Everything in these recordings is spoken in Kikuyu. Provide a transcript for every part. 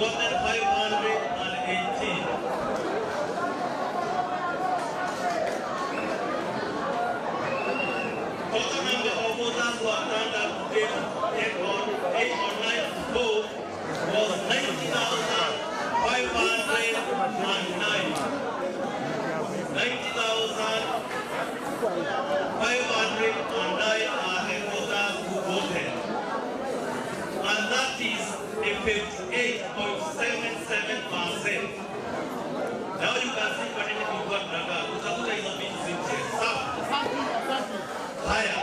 gotten 518. Total number of voters who have turned up to 8 or 8 or 9 to vote was 90,509. 90,509 are the voters who voted. And that is a 58.77%. Now you can see kwa nini tulikuwa tunakaa. Utakuta hizo vitu zinje. Sawa. Haya.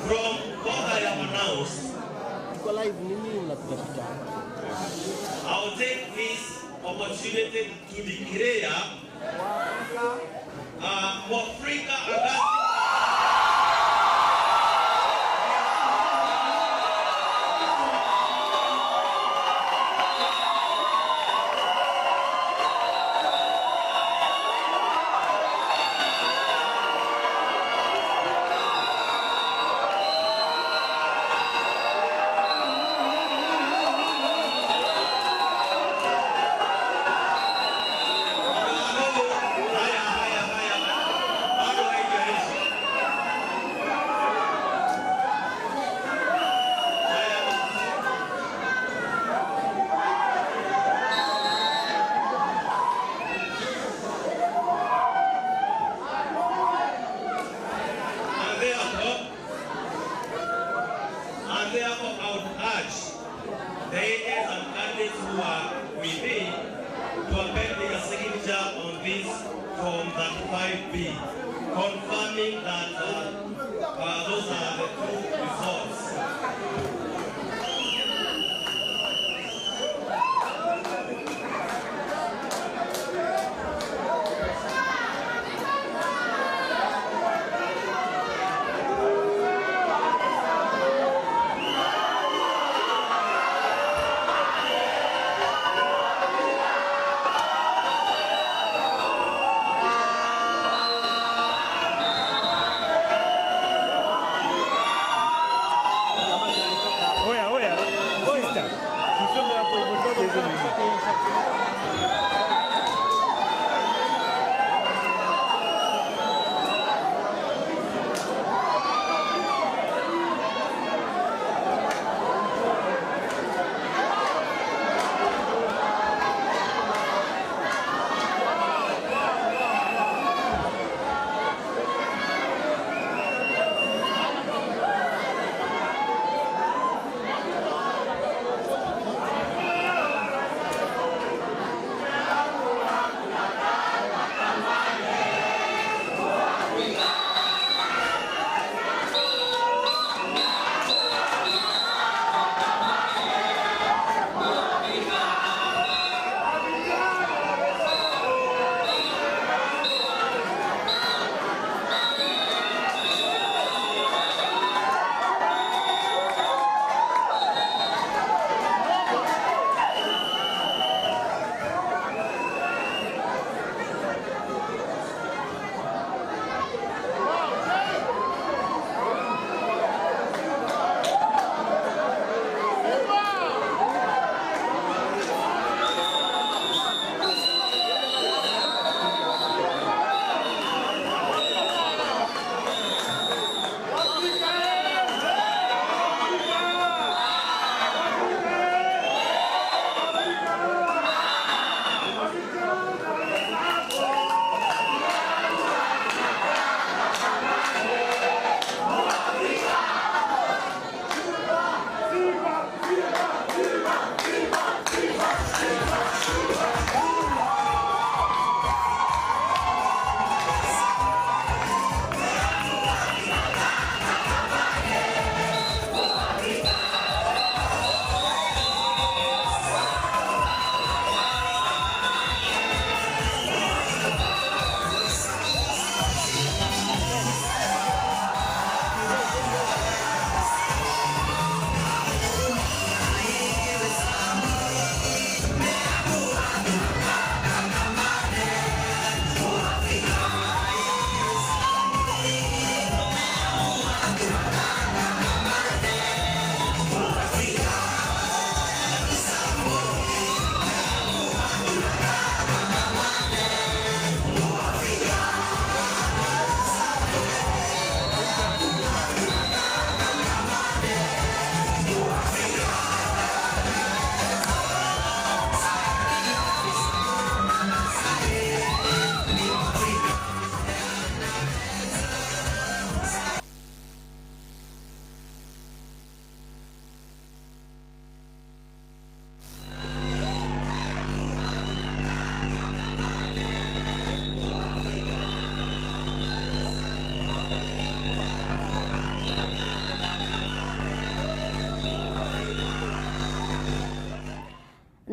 From what I have announced, I'll take this opportunity to declare Mwafrika Augustine. Haya, haya, haya. Bado haijaisha. Haya. And therefore, I would urge the agents and candidates who are with me to append their signature on this Form 35B, confirming that those are the two results.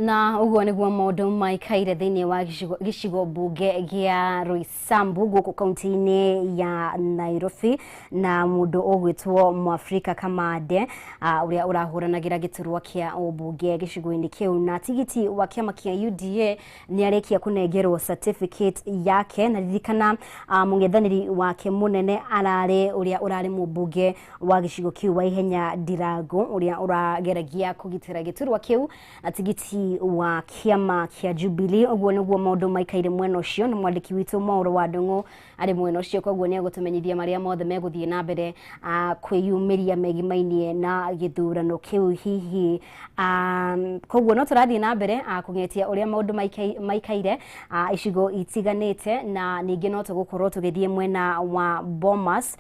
Na ũguo nĩguo maũndũ maikaire thĩinĩ wa gĩcigo mbunge gĩa Roysambu gũkũ kaunti-inĩ ya Nairobi, na mũndũ ũgwĩtwo Mwafrika Kamande, ũrĩa ũrahũranagĩra gĩturwa kĩa ũmbunge gĩcigo-inĩ kĩu na tigiti wa kĩama kĩa UDA, nĩ arĩkia kũnengerwo certificate yake. Na ririkana, mũng'ethanĩri wake mũnene ararĩ ũrĩa ũrarĩ mũmbunge wa gĩcigo kĩu wa Ihenya Ndirango, ũrĩa ũrageragia kũgitĩra gĩturwa kĩu na tigiti wa kĩama kĩa Jubilee. Ũguo nĩguo maũndũ maikaire mwena ũcio, na mwandĩki witũ Mwaũro wa Ndung'u arĩ mwena ũcio, koguo nĩ egũtũmenyithia marĩa mothe megũthiĩ na mbere kwĩyumĩria megimainie na gĩthurano kĩu hihi. Koguo no tũrathiĩ na mbere kũng'etia ũrĩa maũndũ maikaire icigo itiganĩte, na ningĩ no tũgũkorwo tũgĩthiĩ mwena wa Bomas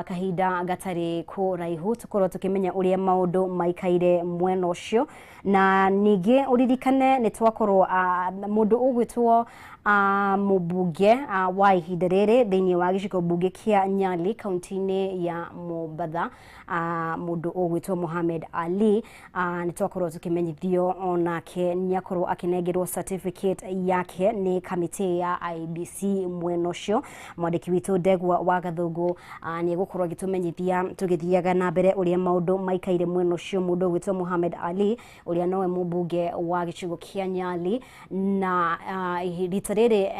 kahinda gatarĩ kũraihu, tũkorwo tũkĩmenya ũrĩa maũndũ maikaire mwena ũcio. Na ningĩ ũririkane nĩ twakorwo mũndũ ũgwĩtwo mũmbunge wa ihinda rĩrĩ thĩinĩ wa gĩcigo mbunge kĩa Nyali kaunti-inĩ ya Mombatha, mũndũ ũgwĩtwo Mohamed Ali, nĩ twakorwo tũkĩmenyithio onake nĩ akorwo akĩnengerwo certificate yake nĩ kamĩtĩ ya IEBC mwena ũcio. Mwandĩki witũ Ndegwa wa Gathũngũ nĩ egũkorwo agĩtũmenyithia tũgĩthiaga na mbere ũrĩa maũndũ maikaire mwena ũcio. Mũndũ ũgwĩtwo Mohamed Ali, ũrĩa nowe mũmbunge wa gĩcigo kĩa Nyali, na rita rĩrĩ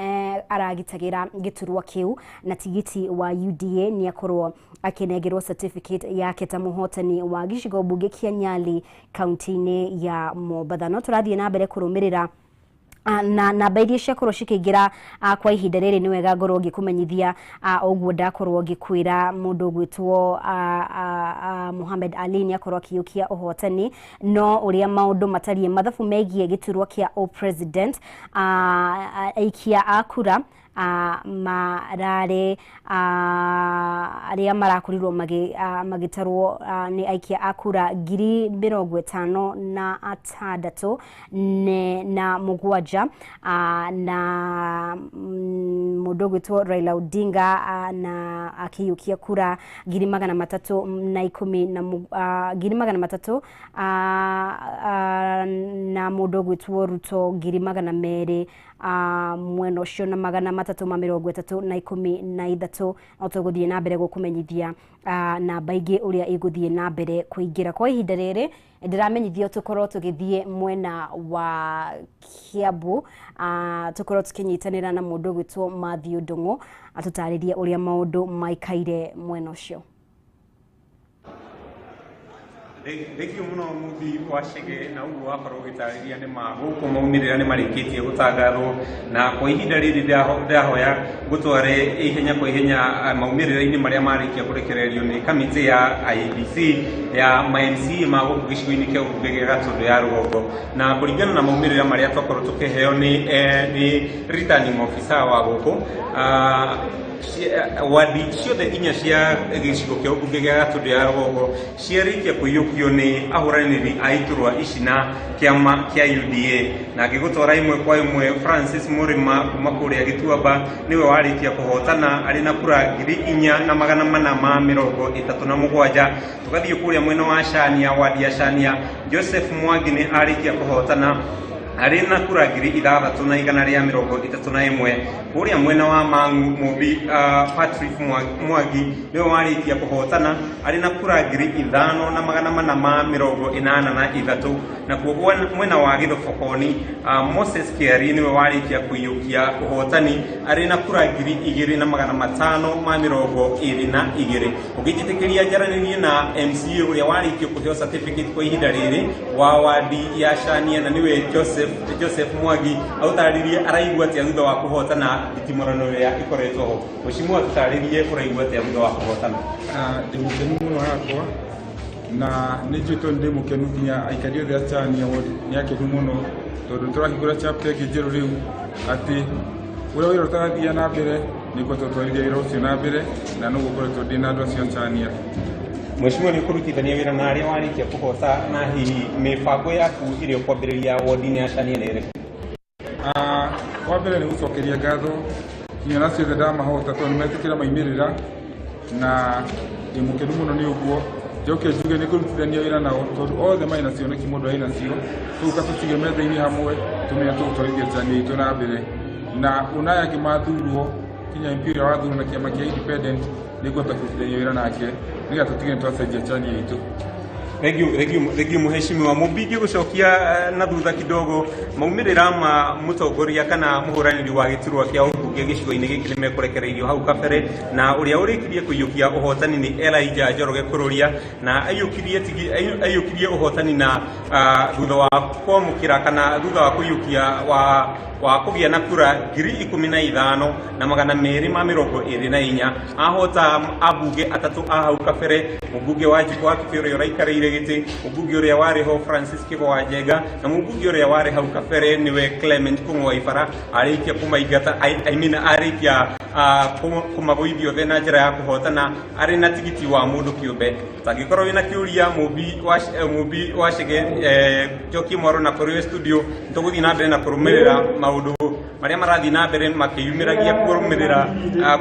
aragitagĩra gĩturwa kĩu na tigiti wa UDA, nĩ akorwo akĩnengerwo certificate yake ta mũhotani wa gĩcigo mbunge kĩa Nyali kaunti-inĩ ya Mombatha. No tũrathiĩ na mbere kũrũmĩrĩra na namba iria ciakorwo cikĩingĩra kwa ihinda rĩrĩ. Nĩ wega ngorwo ngĩkũmenyithia ũguo ndakorwo ngĩkwĩra, mũndũ ũgwĩtwo Mohamed Ali nĩ akorwo akĩiyũkia ũhotani. No ũrĩa maũndũ matariĩ, mathabu megiĩ gĩturwa kĩa o president, aikia a kura mararĩ arĩa marakorirwo magĩtarwo nĩ aikia a kura 56,007, na mũndũ ũgwĩtwo Raila Odinga na akĩiyũkia kura 310,000 na 300,000, na mũndũ ũgwĩtwo Ruto 200,000 mwena ũcio na 313 na 13. No tũgũthiĩ na mbere gũkũmenyithia namba ingĩ ũrĩa igũthiĩ na mbere kũingĩra. Kwa ihinda rĩrĩ ndĩramenyithio tũkorwo tũgĩthiĩ mwena wa Kiambu, tũkorwo tũkĩnyitanĩra na mũndũ ũgwĩtwo Matthew Ndung'u atũtarĩrie ũrĩa maũndũ maikaire mwena ũcio. Thengio mũno, Mũmbi wa Chege. Na ũguo wakorwo ũgĩtarĩria, nĩ ma gũkũ maumĩrĩra nĩ marĩkĩtie gũtangathwo, na kwa ihinda rĩrĩ ndĩrahoya ngũtware ihenya kwa ihenya maumĩrĩra-inĩ marĩa marĩkia kũrekererio nĩ kamĩtĩ ya IEBC ya ma MCA ma gũkũ gĩcigo-inĩ kĩa ũmbunge gĩa Gatũndũ ya rũgongo. Na kũringana na maumĩrĩra marĩa twakorwo tũkĩheo nĩ returning officer wa gũkũ, wadi ciothe inya cia gĩcigo kĩa ũmbunge gĩa Gatũndũ ya rũgongo ciarĩkia kũiyũkio nĩ ahũranĩri a iturwa ici na kĩama kĩa UDA. Na ngĩgũtwara ĩmwe kwa ĩmwe, Francis Mũrĩma kuma kũrĩa Gĩtuamba nĩwe warĩkia kũhotana arĩ na kura 4437. Tũgathiĩ kũrĩa mwena wa Shania, wadi ya Shania, Joseph Mwangi nĩ arĩkia kũhotana arĩ na kura 6131. Kũrĩa mwena wa Mang'u, Mũmbi Patrick Mwangi nĩwe warĩkia kũhotana arĩ na kura 5483. Nakuo mwena wa Gĩthobokoni, Moses Kĩari nĩwe warĩkia kũiyũkia ũhotani arĩ na kura 2522. Ũngĩnjĩtĩkĩria njaranĩrie na MCA ũrĩa warĩkia kũheo certificate kwa ihinda rĩrĩ wa wadi ya Shania, na nĩwe Joseph Mwangi, aũtarĩrie araigua atĩa thutha wa kũhotana nditimũrano ĩrĩa ĩkoretwo ho. Mheshimiwa, tũtarĩrie ũraigua atĩa thutha wa kũhotana. Ndĩ mũkenu mũno hakwa, na nĩ njũĩ tondũ ndĩ mũkenu nginya aikari othe a Chania ward nĩ akenu mũno, tondũ tũrahingũra chapter ĩngĩ njerũ rĩu, atĩ ũrĩa wĩra ũtarathiĩ na mbere nĩ ngoretwo twarithia wĩra ũcio na mbere, na noguo ngoretwo ndĩ na andũ acio a Chania. Mheshimiwa, nĩ ũkũrutithania wĩra na arĩa warĩkia kũhota, na hihi mĩbango yaku ĩrĩa ũkwambĩrĩria wodi-inĩ ya Chania nĩ ĩrĩkũ? Wa mbere nĩ gũcokeria ngatho nginya na ciothe ndamahota, tondũ nĩ metĩkĩra maimĩrĩra, na ndĩ mũkenu mũno nĩ ũguo. Njoke njuge nĩ kũrutithania wĩra nao tondũ othe marĩ na cioneki mũndũ arĩ nacio, tũgũka tũcige metha-inĩ hamwe tũmenye tũgũtwarithia Chania itũ na mbere. Na ũnaya angĩ mathurwo kinya MP ũrĩa wathurwo na kĩama kĩa independent nĩngũhota kũrutithania wĩra nake nĩgetha tũtige nĩtwacenjia Chania itũ. Thank you mheshimiwa Mũmbingi. Gũcokia na thutha kidogo, maumĩrĩra ma mũtongoria kana mũhũranĩri wa gĩturwa kĩa ũmbunge gĩcigo-inĩ gĩkĩ nĩ mekũrekereirio hau kabere, na ũrĩa ũrĩkirie kũiyũkia ũhotani nĩ Elijah Njoroge Kururia, na aiyũkirie ũhotani na thutha wa kwamũkĩra kana thutha wa kũiyũkia wa kũgĩa na kura 15,224. Ahota ambunge atatũ a hau kabere, mũmbunge wa Njikũ wa Kĩbĩ ũrĩa ũraikarĩire gĩtĩ, mũmbunge ũrĩa warĩ ho Francis Kĩgo wa Njenga, na mũmbunge ũrĩa warĩ hau kabere nĩwe Clement Kũng'ũ wa Ibara. Arĩkia kũmaingata, I mean arĩkia kũmagũithia othe na njĩra ya kũhotana arĩ na tigiti wa mũndũ kĩũmbe. Tangĩkorwo wĩna kĩũria, Mũmbi wa Chege, Njoki Mwaro na kũrĩ studio, nĩtũgũthiĩ na mbere na kũrũmĩrĩra maũndũ marĩa marathiĩ na mbere makĩyumĩragia kũrũmĩrĩra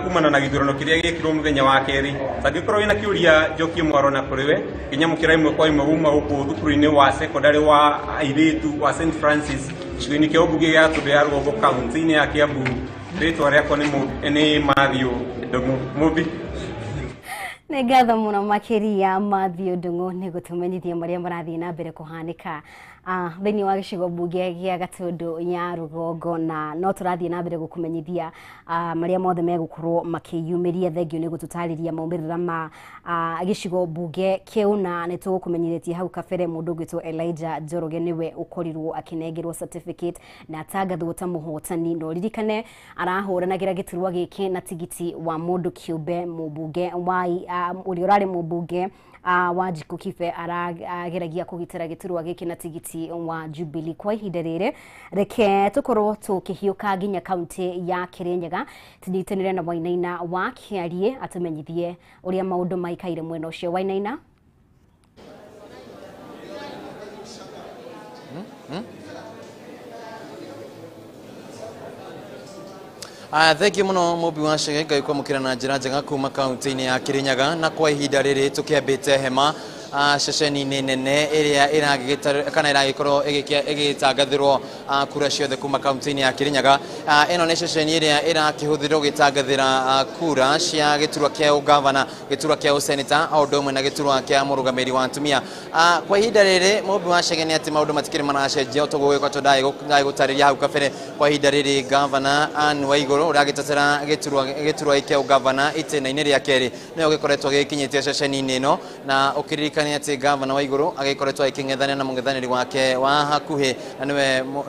kumana na gĩthurano kĩrĩa gĩekirwo mũthenya wa kerĩ. Tangĩkorwo wĩna kĩũria, Njoki Mwaro na kũrĩ we, ngĩnyamũkĩra ĩmwe kwa ĩmwe kuma gũkũ thukuru-inĩ wa secondary wa airĩtu wa St Francis, gĩcigo-inĩ kĩa ũmbunge gĩa Gatũndũ ya Rũgongo, kaunti-inĩ ya Kiambu. Rĩtwa rĩakwa nĩ Matthew Ndung'u. Mũmbi. Nĩ ngatho mũno makĩria Matthew Ndung'u nĩ gũtũmenyithia marĩa marathiĩ na mbere kũhanĩka thĩinĩ wa gĩcigo mbunge gĩa Gatũndũ ya Rũgongo, na no tũrathiĩ na mbere gũkũmenyithia marĩa mothe megũkorwo makĩyumĩria. Thengio nĩ gũtũtarĩria maumĩrĩra ma gĩcigo mbunge kĩu, na nĩ tũgũkũmenyithĩtie hau kabere mũndũ ũgwĩtwo Elijah Njoroge nĩwe ũkorirwo akĩnengerwo certificate na atangathwo ta mũhotani. Na ũririkane arahũranagĩra gĩturwa gĩkĩ na tigiti wa mũndũ kĩũmbe, mũmbunge wa ũrĩa ũrarĩ mũmbunge wa Njikũ Kibe arageragia kũgitĩra gĩturwa gĩkĩ na tigiti wa Jubilee. Kwa ihinda rĩrĩ reke tũkorwo tũkĩhiũka nginya kaunti ya Kirinyaga, tũnyitanĩre na Wainaina wa Kĩarie atũmenyithie ũrĩa maũndũ maikaire mwena ũcio. Wainaina. Thank you muno Mũmbi wa Chege. Ngai kwamũkĩra na njĩra njega kuma kaunti-inĩ ya Kirinyaga, na kwa ihinda rĩrĩ tũkĩambĩte hema ceceni-inĩ nene ĩrĩa ĩragĩgĩta kana ĩragĩkorwo ĩgĩtangathĩrwo kura ciothe kuma kaunti-inĩ ya Kirinyaga. Ĩno nĩ ceceni ĩrĩa ĩrakĩhũthĩrwo gĩtangathĩra kura cia gĩturwa kĩa ũgavana, gĩturwa kĩa ũseneta, o ũndũ ũmwe na gĩturwa kĩa mũrũgamĩrĩri wa atumia. Kwa ihinda rĩrĩ, Mũmbi wa Chege, nĩ atĩ maũndũ matikĩrĩ maracenjia ũtoguo gĩkoretwo ndagĩgũtarĩria hau kabere. Kwa ihinda rĩrĩ gavana Anne Waigũrũ ũrĩa agĩtetera gĩturwa kĩa ũgavana itĩna-inĩ rĩa kerĩ nĩwe ũgĩkoretwo agĩkinyĩtie ceceni-inĩ ĩno, na ũkĩririkane atĩ gavana Waigũrũ agĩkoretwo agĩkĩng'ethania na mũng'ethanĩri wake wa hakuhĩ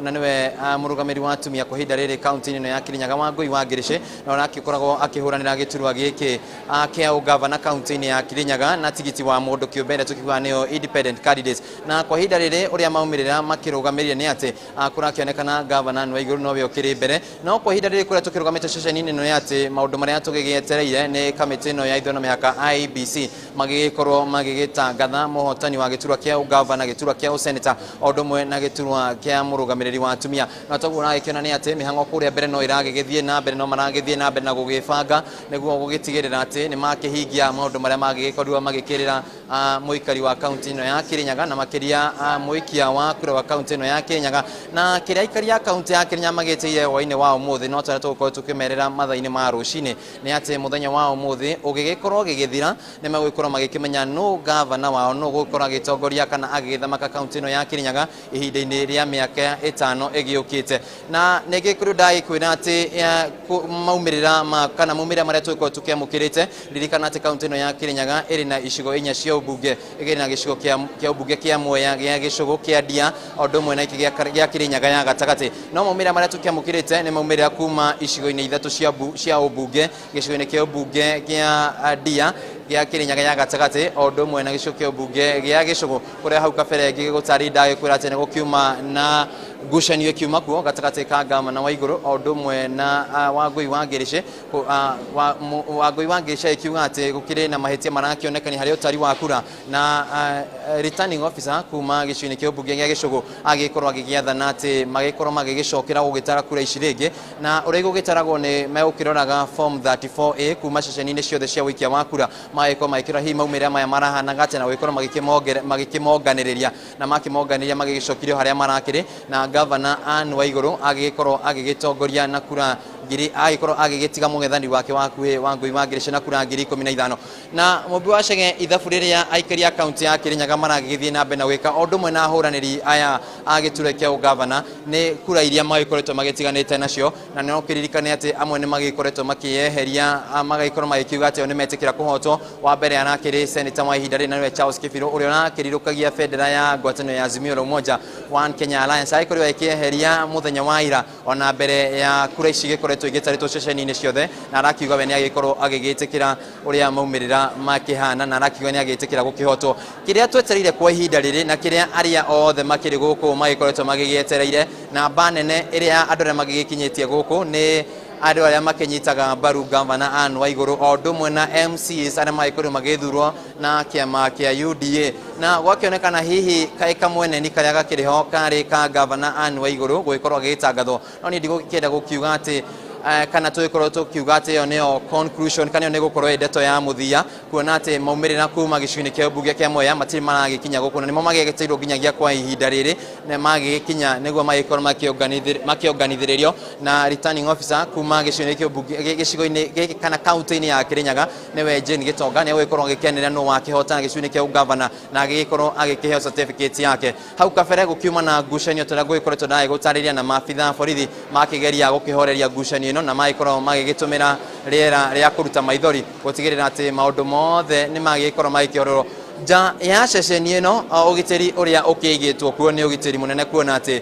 na nĩwe mũrũgamĩrĩri wa atumia kwa ihinda rĩrĩ kaunti-inĩ ĩno ya Kirinyaga, Wangũi wa Ngĩrĩcĩ, na ũragĩkoragwo akĩhũranĩra gĩturwa gĩkĩ kĩa ũgavana kaunti-inĩ ya Kirinyaga na tigiti wa mũndũ kĩũmbe ĩrĩa tũkiugaga nĩyo independent candidates. Na kwa ihinda rĩrĩ ũrĩa maumĩrĩra makĩrũgamĩrĩire nĩ atĩ kũrakĩonekana gavana Anne Waigũrũ nowe ũkĩrĩ mbere, no kwa ihinda rĩrĩ kũrĩa tũkĩrũgamĩte ceceni-inĩ ĩno nĩ atĩ maũndũ marĩa tũgĩgĩetereire nĩ kamĩtĩ ĩno ya ithurano mĩhaka IEBC magĩgĩkorwo magĩgĩtangatha mũhotani wa gĩturwa kĩa ũgavana, gĩturwa kĩa ũseneta, o ũndũ ũmwe na gĩturwa kĩa mũrũgamĩrĩri wa atumia. Na toguo ũragĩkĩona nĩ atĩ mĩhang'o kũrĩa mbere no ĩragĩgĩthiĩ na mbere, no maragĩthiĩ na mbere na gũgĩbanga nĩguo gũgĩtigĩrĩra atĩ nĩ makĩhingia maũndũ marĩa magĩgĩkorirwo magĩkĩrĩra mũikari wa kaunti ĩno ya Kirinyaga, na makĩria mũikia wa kura wa kaunti ĩno ya Kirinyaga. Na kĩrĩa aikari a kaunti ya Kirinyaga magĩtĩire hwaĩ-inĩ wa ũmũthĩ, no tarĩa tũgũkorwo tũkĩmerĩra mathaa-inĩ ma rũcinĩ, nĩ atĩ mũthenya wa ũmũthĩ ũgĩgĩkorwo ũgĩgĩthira nĩ megũgĩkorwo magĩkĩmenya nũ gavana wao, nũ gũgĩkorwo agĩtongoria kana agĩgĩthamaka kaunti ĩno ya Kirinyaga ihinda-inĩ rĩa mĩaka 5 ĩgĩũkĩte. Na nĩngĩ kũrĩ ndagĩkwĩra atĩ maumĩrĩra ma kana maumĩrĩra marĩa tũgĩkorwo tũkĩamũkĩrĩte, ririkana atĩ kaunti ĩno ya Kirinyaga ĩrĩ na icigo inya cia ũmbunge, ĩrĩ na gĩcigo kĩa ũmbunge kĩa Mwea, gĩa Gĩcũgũ, kĩa Ndia, o ũndũ ũmwe na gĩkĩ gĩa Kirinyaga ya gatagatĩ. No maumĩrĩra marĩa tũkĩamũkĩrĩte nĩ maumĩrĩra kuma icigo-inĩ ithatũ cia ũmbunge, gĩcigo-inĩ kĩa ũmbunge kĩa Ndia, gĩa Kirinyaga ya gatagatĩ, o ũndũ ũmwe na gĩcigo kĩa ũmbunge gĩa Gĩcũgũ, kũrĩa hau kabere ngĩgũtarĩria ndagĩkwĩra atĩ nĩ gũkiuma na ngucanio ĩkiuma kuo gatagatĩ ka gavana wa Igũrũ o ũndũ ũmwe na Wangũi wa Ngĩrĩcĩ. Wangũi wa Ngĩrĩcĩ ĩkiuga atĩ gũkĩrĩ na mahĩtia marakĩonekania harĩ ũtari wa kura, na returning officer kuma gĩcigo-inĩ kĩa ũmbunge gĩa Gĩcũgũ agĩkorwo agĩgĩathana atĩ magĩkorwo magĩgĩcokera gũgĩtara kura ici rĩngĩ. Na ũrĩa igũgĩtaragwo nĩ megũkĩroraga form 34A kuma ceceni-inĩ ciothe cia ũikia wa kura. magĩkorwo magĩkĩrora hihi maumĩrĩra maya marahanaga atĩa na gũgĩkorwo magĩkĩmonganĩrĩria na makĩmonganĩrĩria magĩgĩcokirio harĩa marakĩrĩ na gavana Anne Waiguru agĩgĩkorwo agĩgĩtongoria na kura ngiri agĩkorwo agĩgĩtiga mũng'ethanĩri wake wa hakuhĩ Wangũi wa Ngirici na kura 15,000. Na Mũmbi wa Chege ithabu rĩrĩa aikari a kaunti ya Kirinyaga maragĩgĩthiĩ na mbere na gwĩka o ũndũ ũmwe na ahũranĩri aya a gĩturwa kĩa ũgavana nĩ kura iria magĩkoretwo magĩtiganĩte nacio, na no kĩririkane atĩ amwe nĩ magĩkoretwo makĩyeheria magagĩkorwo magĩkiuga atĩ o nĩ metĩkĩra kũhotwo. Wa mbere arakĩrĩ seneta wa ihinda rĩrĩ na nĩwe Charles Kĩbirũ ũrĩa ũrakĩrirũkagia bendera ya ngwatanĩro ya Azimio la Umoja One Kenya Alliance agĩkorirwo akĩeheria mũthenya wa ira ona mbere ya kura ici igĩkoretwo igĩtarĩtwo ceceni-inĩ ciothe, na arakiuga we nĩ agĩkorwo agĩgĩtĩkĩra ũrĩa maumĩrĩra makĩhana na arakiuga nĩ agĩtĩkĩra gũkĩhotwo. Kĩrĩa twetereire kwa ihinda rĩrĩ na kĩrĩa arĩa othe makĩrĩ gũkũ magĩkoretwo magĩgĩetereire na mba nene ĩrĩa andũ arĩa magĩgĩkinyĩtie gũkũ nĩ andũ arĩa makĩnyitaga mbaru gavana Anne Waiguru o ũndũ ũmwe na MCAs arĩa magĩkorirwo magĩthurwo na kĩama kĩa UDA, na gwakĩonekana hihi kaĩ kamweneni karĩa gakĩrĩ ho karĩ ka gavana Anne Waiguru gũgĩkorwo agĩgĩtangathwo. No niĩ ndigũkĩenda gũkiuga atĩ kana tũgĩkorwo tũkiuga atĩ ĩyo nĩyo conclusion kana ĩyo nĩ gũkorwo ĩ ndeto ya mũthia, kuona atĩ maumĩrĩra kuma gĩcigo-inĩ kĩa mbunge kĩa Mwea matirĩ maragĩkinya gũkũ na nĩmo magĩgĩteirwo nginyagia kwa ihinda rĩrĩ na magĩgĩkinya nĩguo magĩkorwo makĩonganithĩrĩrio na returning officer kuma gĩcigo-inĩ kĩa mbunge gĩcigo-inĩ gĩkĩ kana kaunti-inĩ ya Kirinyaga nĩwe Jane Gĩtonga nĩ egũgĩkorwo agĩkenera nũ wakĩhotana gĩcigo-inĩ kĩa ũgavana na agĩgĩkorwo agĩkĩheo certificate yake. Hau kabere gũkiuma na ngucanio tũrĩa ngũgĩkoretwo ndagĩgũtarĩria na maabitha a borithi makĩgeria gũkĩhoreria ngucanio ĩno na magĩkorwo magĩgĩtũmĩra rĩera rĩa kũruta maithori gũtigĩrĩra atĩ maũndũ mothe nĩ magĩkorwo magĩkĩororwo nja ya ceceni ĩno. Ũgitĩri ũrĩa ũkĩigĩtwo kuo nĩ ũgitĩri mũnene kuona atĩ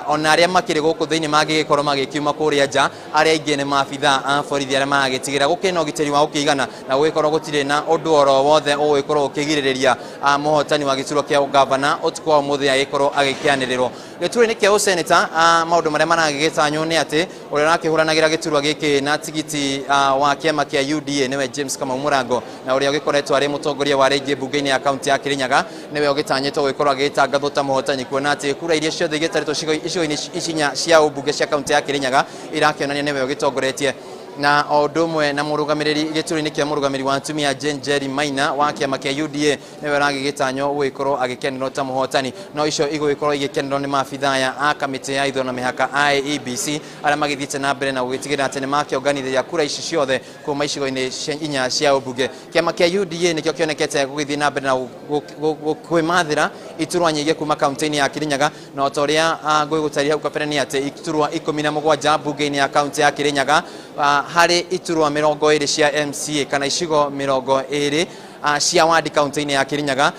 ona arĩa makĩrĩ gũkũ thĩinĩ mangĩgĩkorwo magĩkiuma kũrĩa nja arĩa aingĩ nĩ maabitha a borithi arĩa maragĩtigĩra gũkĩrĩ na ũgitĩri wa gũkĩigana na gũgĩkorwo gũtirĩ na ũndũ oro wothe ũgũgĩkorwo ũkĩgirĩrĩria mũhotani wa gĩturwa kĩa ũgavana ũtukũ wa ũmũthĩ agĩkorwo agĩkĩanĩrĩrwo. Gĩturwa-inĩ kĩa ũseneta maũndũ marĩa maragĩgĩtanywo nĩ atĩ ũrĩa ũrakĩhũranagĩra gĩturwa gĩkĩ na tigiti wa kĩama kĩa UDA nĩwe James Kamau Mũrango na ũrĩa ũgĩkoretwo arĩ mũtongoria wa rĩngĩ mbunge-inĩ ya kaunti ya Kirinyaga nĩwe ũgĩtanyĩtwo gũgĩkorwo agĩtangathwo ta mũhotani kuona atĩ kura iria ciothe igĩtarĩtwo icigo-inĩ ici cia ũmbunge cia kaunti ya Kirinyaga irakĩonania nĩwe ũgĩtongoretie. Na o ũndũ ũmwe na mũrũgamĩrĩri gĩturwa-inĩ kĩa mũrũgamĩrĩri wa atumia Jane Njeri Maina wa kĩama kĩa UDA nĩwe ũragĩgĩtanywo gũgĩkorwo agĩkenerwo ta mũhotani, no icio igũgĩkorwo igĩkenerwo nĩ maabitha aya a kamĩtĩ ya ithurano na mĩhaka IEBC arĩa magĩthiĩte na mbere na gũgĩtigĩrĩra atĩ nĩ makĩonganithĩria kura ici ciothe kuma icigo-inĩ inya cia ũmbunge. Kĩama kĩa UDA nĩkĩo kĩonekete gũgĩthiĩ na mbere na kwĩmathĩra iturwa nyingĩ kuma kaunti-inĩ ya Kirinyaga, na o ta ũrĩa ngũgũtarĩria hau kabere nĩ atĩ iturwa 17 mbunge-inĩ ya kaunti ya Kirinyaga harĩ iturwa 20 cia MCA kana icigo 20 cia wadi kaunti-inĩ ya Kirinyaga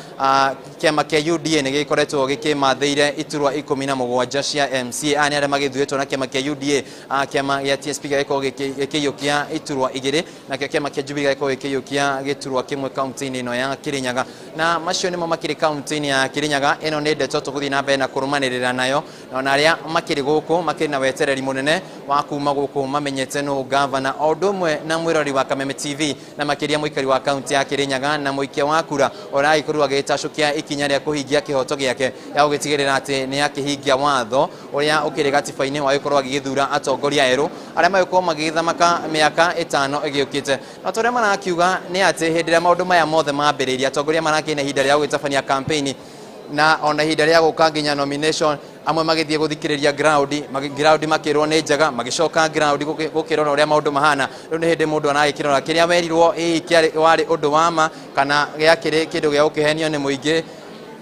kĩama kĩa UDA nĩ gĩkoretwo gĩkĩmathĩire iturwa 17 cia MCA. Aya nĩ arĩa magĩthurĩtwo na kĩama kĩa UDA, kĩama gĩa TSP gĩgĩkorwo gĩkĩiyũkia iturwa 2 nakĩo kĩama kĩa Jubilee gĩgĩkorwo gĩkĩiyũkia gĩturwa kĩmwe kaunti-inĩ ĩno ya Kirinyaga. Na macio nĩmo makĩrĩ kaunti-inĩ ya Kirinyaga. Ĩno nĩ ndeto tũgũthiĩ na mbere na kũrũmanĩrĩra nayo, na ona arĩa makĩrĩ gũkũ makĩrĩ na wetereri mũnene wa kuma gũkũ mamenyete nũ gavana o ũndũ ũmwe na mwĩrori wa Kameme TV na makĩria mũikari wa kaunti ya Kirinyaga na mũikia wa kura ũragĩkorirwo agĩtacũkia ikinya rĩa kũhingia kĩhoto gĩake ya gũgĩtigĩrĩra atĩ nĩ akĩhingia watho ũrĩa ũkĩrĩ gatiba-inĩ wa gũkorwo agĩgĩthura atongoria erũ arĩa magĩkorwo magĩgĩthamaka mĩaka 5 ĩgĩũkĩte. Na ta ũrĩa marakiuga nĩ atĩ hĩndĩ ĩrĩa maũndũ maya mothe mambĩrĩirie atongoria marakĩrĩ na ihinda rĩa gũgĩtabania campaign na ona ihinda rĩa gũka nginya nomination, amwe magĩthiĩ gũthikĩrĩria ground makĩrwo nĩ njega, magĩcoka ground gũkĩrora ũrĩa maũndũ mahana. Rĩu nĩ hĩndĩ mũndũ aragĩkĩrora kĩrĩa werirwo hihi kĩarĩ warĩ ũndũ wa ma kana gĩakĩrĩ kĩndũ gĩa gũkĩhenio nĩ mũingĩ,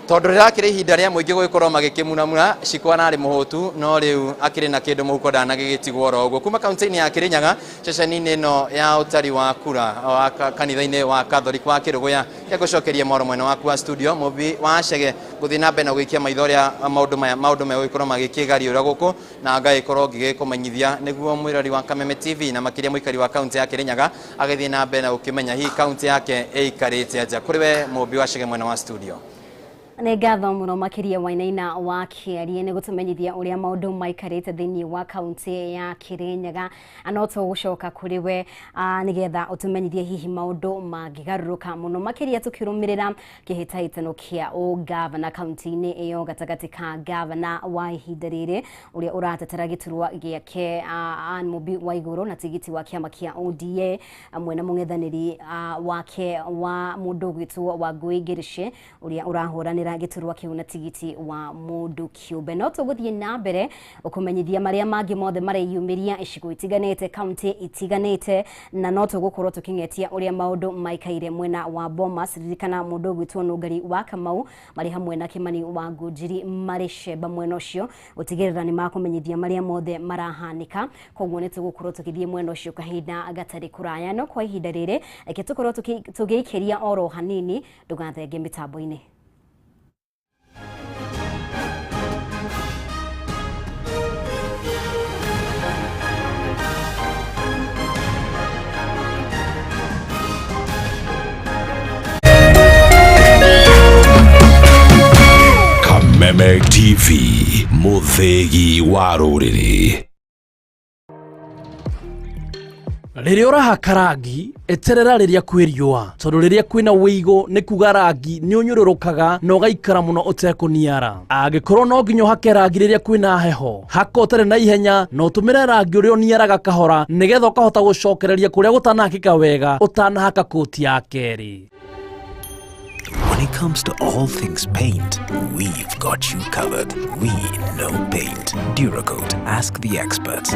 tondũ rĩrakĩrĩ ihinda rĩa mũingĩ gũgĩkorwo magĩkĩmunamuna. Ciko ararĩ mũhũtu no rĩu akĩrĩ na kĩndũ mũhuko ndanagĩgĩtigwo oro ũguo. Kuma kaunti-inĩ ya Kirinyaga ceceni-inĩ ĩno ya ũtari wa kura wa kanitha-inĩ wa Catholic wa Kĩrũgũya, gũcokeria mwaro mwena waku wa studio Mũmbi wa Chege gũthiĩ na mbere na gũikia maitho ũrĩa maũndũ maya megũgĩkorwo magĩkĩgariũra gũkũ na ngagĩkorwo ngĩgĩkũmenyithia nĩguo mwĩrori wa Kameme TV na makĩria mũikari wa kaunti ya Kirinyaga agĩthiĩ na mbere na gũkĩmenya hihi kaunti yake ĩikarĩte atĩa. Kũrĩ we Mũmbi wa Chege mwena wa studio. Nĩ ngatho mũno makĩria Wainaina wa Kĩarie nĩ gũtũmenyithia ũrĩa maũndũ maikarĩte thĩinĩ wa kaunti ya Kirinyaga. No tũgũcoka kũrĩ we nĩgetha ũtũmenyithie hihi maũndũ mangĩgarũrũka mũno makĩria tũkĩrũmĩrĩra kĩhĩtahĩtano kĩa ũgavana kaunti-inĩ ĩyo gatagatĩ ka gavana wa ihinda rĩrĩ ũrĩa ũratetera gĩturwa gĩake Anne Mumbi Waiguru na tigiti wa kĩama kĩa ODA mwena mũng'ethanĩri wake wa mũndũ ũgwĩtwo Wangũi Ngĩrĩce ũrĩa ũrahũranĩra gĩturwa kĩu na tigiti wa mũndũ kĩũmbe. No tũgũthiĩ na mbere ũkũmenyithia marĩa mangĩ mothe mareyumĩria icigo itiganĩte, kaunti itiganĩte, na no tũgũkorwo tũkĩng'etia ũrĩa maũndũ maikaire mwena wa Bomas. Ririkana mũndũ ũgwĩtwo Nũngari wa Kamau marĩ hamwe na Kimani wa Ngũnjiri marĩ cemba mwena ũcio gũtigĩrĩra nĩ makũmenyithia marĩa mothe marahanĩka. Koguo nĩ tũgũkorwo tũgĩthiĩ mwena ũcio kahinda gatarĩ kũraya, no kwa ihinda rĩrĩ reke tũkorwo tũgĩikĩria oro hanini, ndũgathenge mĩtambo-inĩ. Kameme TV, mũthĩgi wa rũrĩrĩ. Rĩrĩa ũrahaka rangi eterera rĩrĩa kwĩ riũa, tondũ rĩrĩa kwĩna wĩigũ nĩ kuga rangi nĩ ũnyũrũrũkaga na ũgaikara mũno ũtekũniara. Angĩkorwo no nginya ũhake rangi rĩrĩa kwĩna heho, haka ũtarĩ na ihenya na ũtũmĩre rangi ũrĩa ũniaraga kahora nĩgetha ũkahota gũcokereria kũrĩa gũtanahakĩka wega ũtanahaka kũti ya kerĩ. When it comes to all things paint, we've got you covered. We know paint. Duracoat, ask the experts.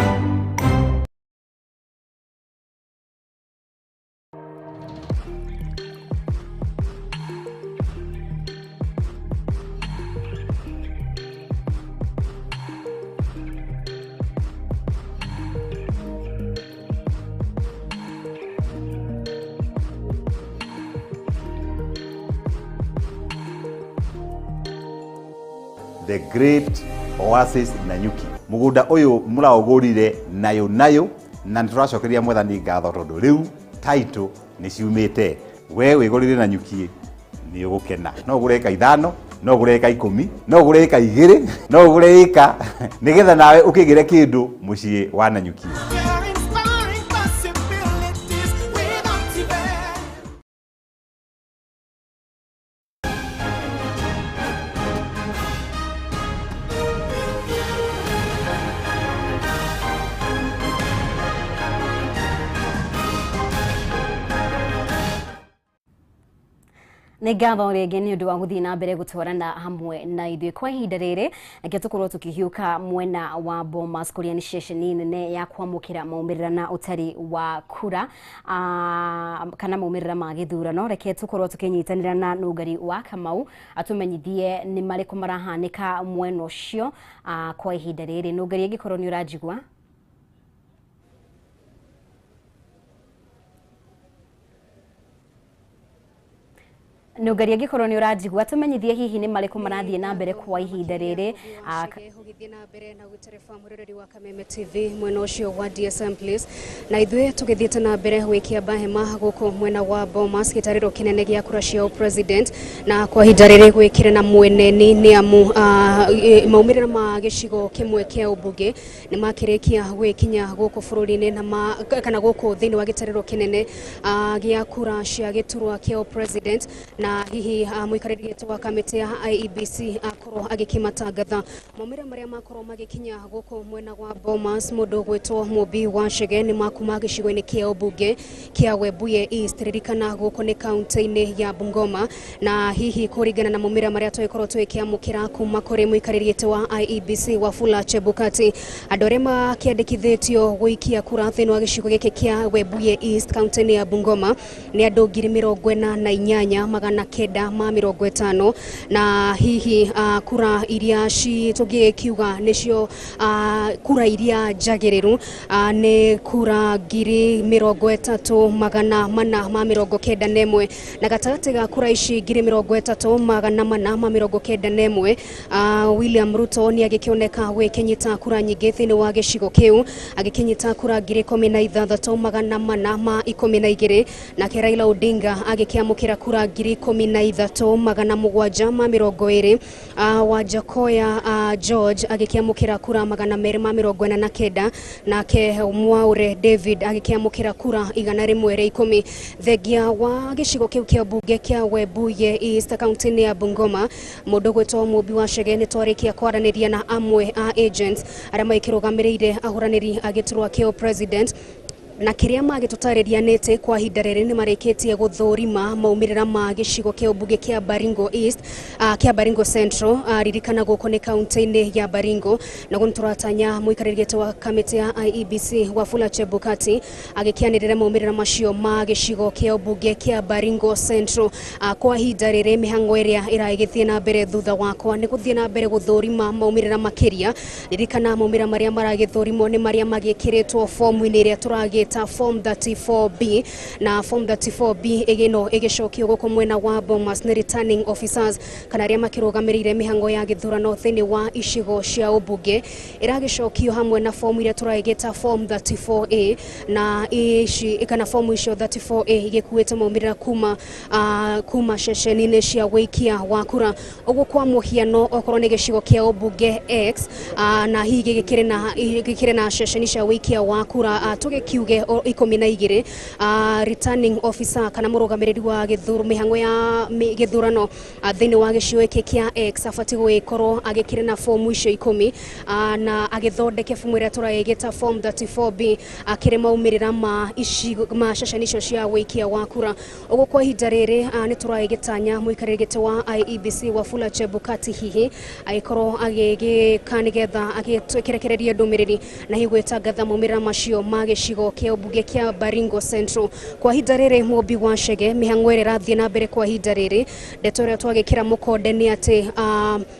The Great Oasis Nanyuki. Mugunda uyu muraugurire nayo nayo na nituracokeria Mwathani ngatho tondu riu title ni ciumite. We wigurire Nanyuki ni ugukena. No ugure eka 5, no ugure eka 10, no ugure eka 2, no ugure eka nigetha nawe ukigire kindu mucii wa Nanyuki. Nĩ ngatho rĩngĩ nĩ ũndũ wa gũthiĩ na mbere gũtwarana hamwe na ithuĩ kwa ihinda rĩrĩ. Reke tũkorwo tũkĩhiũka mwena wa Bomas kũrĩa nĩ ceceni nene ya kwamũkĩra maumĩrĩra na ũtari wa kura kana maumĩrĩra ma gĩthurano. Reke tũkorwo tũkĩnyitanĩra na Nũngari wa Kamau atũmenyithie nĩ marĩkũ marahanĩka mwena ũcio kwa ihinda rĩrĩ. Nũngari, angĩkorwo nĩ ũranjigua. Nũngari, angĩkorwo nĩ ũranjigua tũmenyithie hihi nĩ marĩkũ marathiĩ na mbere kwa ihinda rĩrĩ. Ũgĩthiĩ na mbere na gũtereba mũroreri wa Kameme TV mwena ũcio wa DSM Place, na ithuĩ tũgĩthiĩte na mbere gwĩkĩamba hema gũkũ mwena wa Bomas gĩtarĩro kĩnene gĩa kura cia president, na kwa ihinda rĩrĩ gwĩkĩre na mweneni nĩ amu maumĩrĩra ma gĩcigo kĩmwe kĩa ũmbunge nĩ makĩrĩkia gwĩkinya gũkũ bũrũri-inĩ na kana gũkũ thĩinĩ wa gĩtarĩro kĩnene gĩa kura cia gĩturwa kĩa president, na hihi mũikarĩri gĩtĩ wa kamĩtĩ ya IEBC akorwo agĩkĩmatangatha maumĩrĩra marĩa makorwo magĩkinya gũkũ mwena wa Bomas. Mũndũ ũgwĩtwo Mumbi wa Chege nĩ makuma gĩcigo-inĩ kĩa ũmbunge kĩa Webuye East, ririkana gũkũ nĩ kaunti-inĩ ya Bungoma, na hihi kũringana na maumĩrĩra marĩa tũgĩkorwo tũgĩkĩamũkĩra kuma kũrĩ mũikarĩri gĩtĩ wa IEBC Wafula Chebukati, andũ arĩa makĩandĩkithĩtio gũikia kura thĩinĩ wa gĩcigo gĩkĩ kĩa Webuye East kaunti-inĩ ya Bungoma nĩ andũ 48,950, na hihi kura iria tũngĩkiuga nĩcio kura iria njagĩrĩru nĩ kura 30,491, na gatagatĩ ga kura ici 30,491 William Ruto nĩ agĩkĩoneka gwĩkĩnyita kura nyingĩ thĩinĩ wa gĩcigo kĩu, agĩkĩnyita kura 16,412, nake Raila Odinga agĩkĩamũkĩra kura 13 720. Wajakoya George agĩkĩamũkĩra kura 249, nake Mwaure David agĩkĩamũkĩra kura 110. Thengia wa gĩcigo kĩu kĩa mbunge kĩa Webuye East kaunti-inĩ ya Bungoma, mũndũ gwĩtwo Mũmbi wa Chege nĩ twarĩkia kwaranĩria na amwe a agents arĩa magĩkĩrũgamĩrĩire ahũranĩri a gĩturwa kĩa president, na kĩrĩa magĩtũtarĩria nĩtĩ kwa ihinda rĩrĩ nĩ marĩkĩtie gũthũrima maumĩrĩra ma gĩcigo kĩa ũmbunge kĩa Baringo East, kĩa Baringo Central. Ririkana gũkũ nĩ kaunti-inĩ ya Baringo, na guo nĩtũratanya mũikarĩri gĩtĩ wa kamĩtĩ ya IEBC Wafula Chebukati agĩkĩanĩrĩra maumĩrĩra macio ma gĩcigo kĩa ũmbunge kĩa Baringo Central. Kwa ihinda rĩrĩ mĩhang'o ĩrĩa ĩragĩthiĩ na mbere thutha wakwa nĩ gũthiĩ na mbere gũthũrima maumĩrĩra makĩria. Ririkana maumĩrĩra marĩa maragĩthũrimwo nĩ marĩa magĩkĩrĩtwo fomu-inĩ ĩrĩa tũragĩta form 34B, na form 34B ĩgĩno ĩgĩcokio gũkũ mwena wa Bomas nĩ returning officers kana arĩa makĩrũgamĩrĩire mĩhang'o ya gĩthurano thĩinĩ wa icigo cia ũmbunge, ĩragĩcokio hamwe na fomu iria tũragĩta form 34A, na ici kana fomu icio 34A igĩkuĩte maumĩrĩra kuma ceceni-inĩ cia wĩikia wa kura. Ũguo kwa mũhiano okorwo nĩ gĩcigo kĩa ũmbunge X, na hihi gĩkĩrĩ na ceceni cia wĩikia wa kura tũgĩkiuge 12, returning officer kana mũrũgamĩrĩri wa mĩhang'o ya gĩthurano thĩinĩ wa gĩcigo gĩkĩ kĩa X abatiĩ gũgĩkorwo agĩkĩrĩ na fomu icio 10, na agĩthondeke fomu ĩrĩa tũragĩta form 34B akĩrĩ maumĩrĩra ma icigo ma ceceni icio cia wĩikia wa kura. Ũguo kwa ihinda rĩrĩ nĩ tũragĩtanya mũikarĩri gĩtĩ wa IEBC Wafula Chebukati hihi agĩkorwo agĩgĩka nĩgetha agĩtũrekererie ndũmĩrĩri na hihi gwĩtangatha maumĩrĩra macio ma gĩcigo kĩa ũmbunge kĩa Baringo Central. Kwa ihinda rĩrĩ Mũmbi wa Chege mĩhang'o ĩrĩa ĩrathiĩ na mbere kwa ihinda rĩrĩ, ndeto ĩrĩa twagĩkĩra mũkonde nĩ atĩ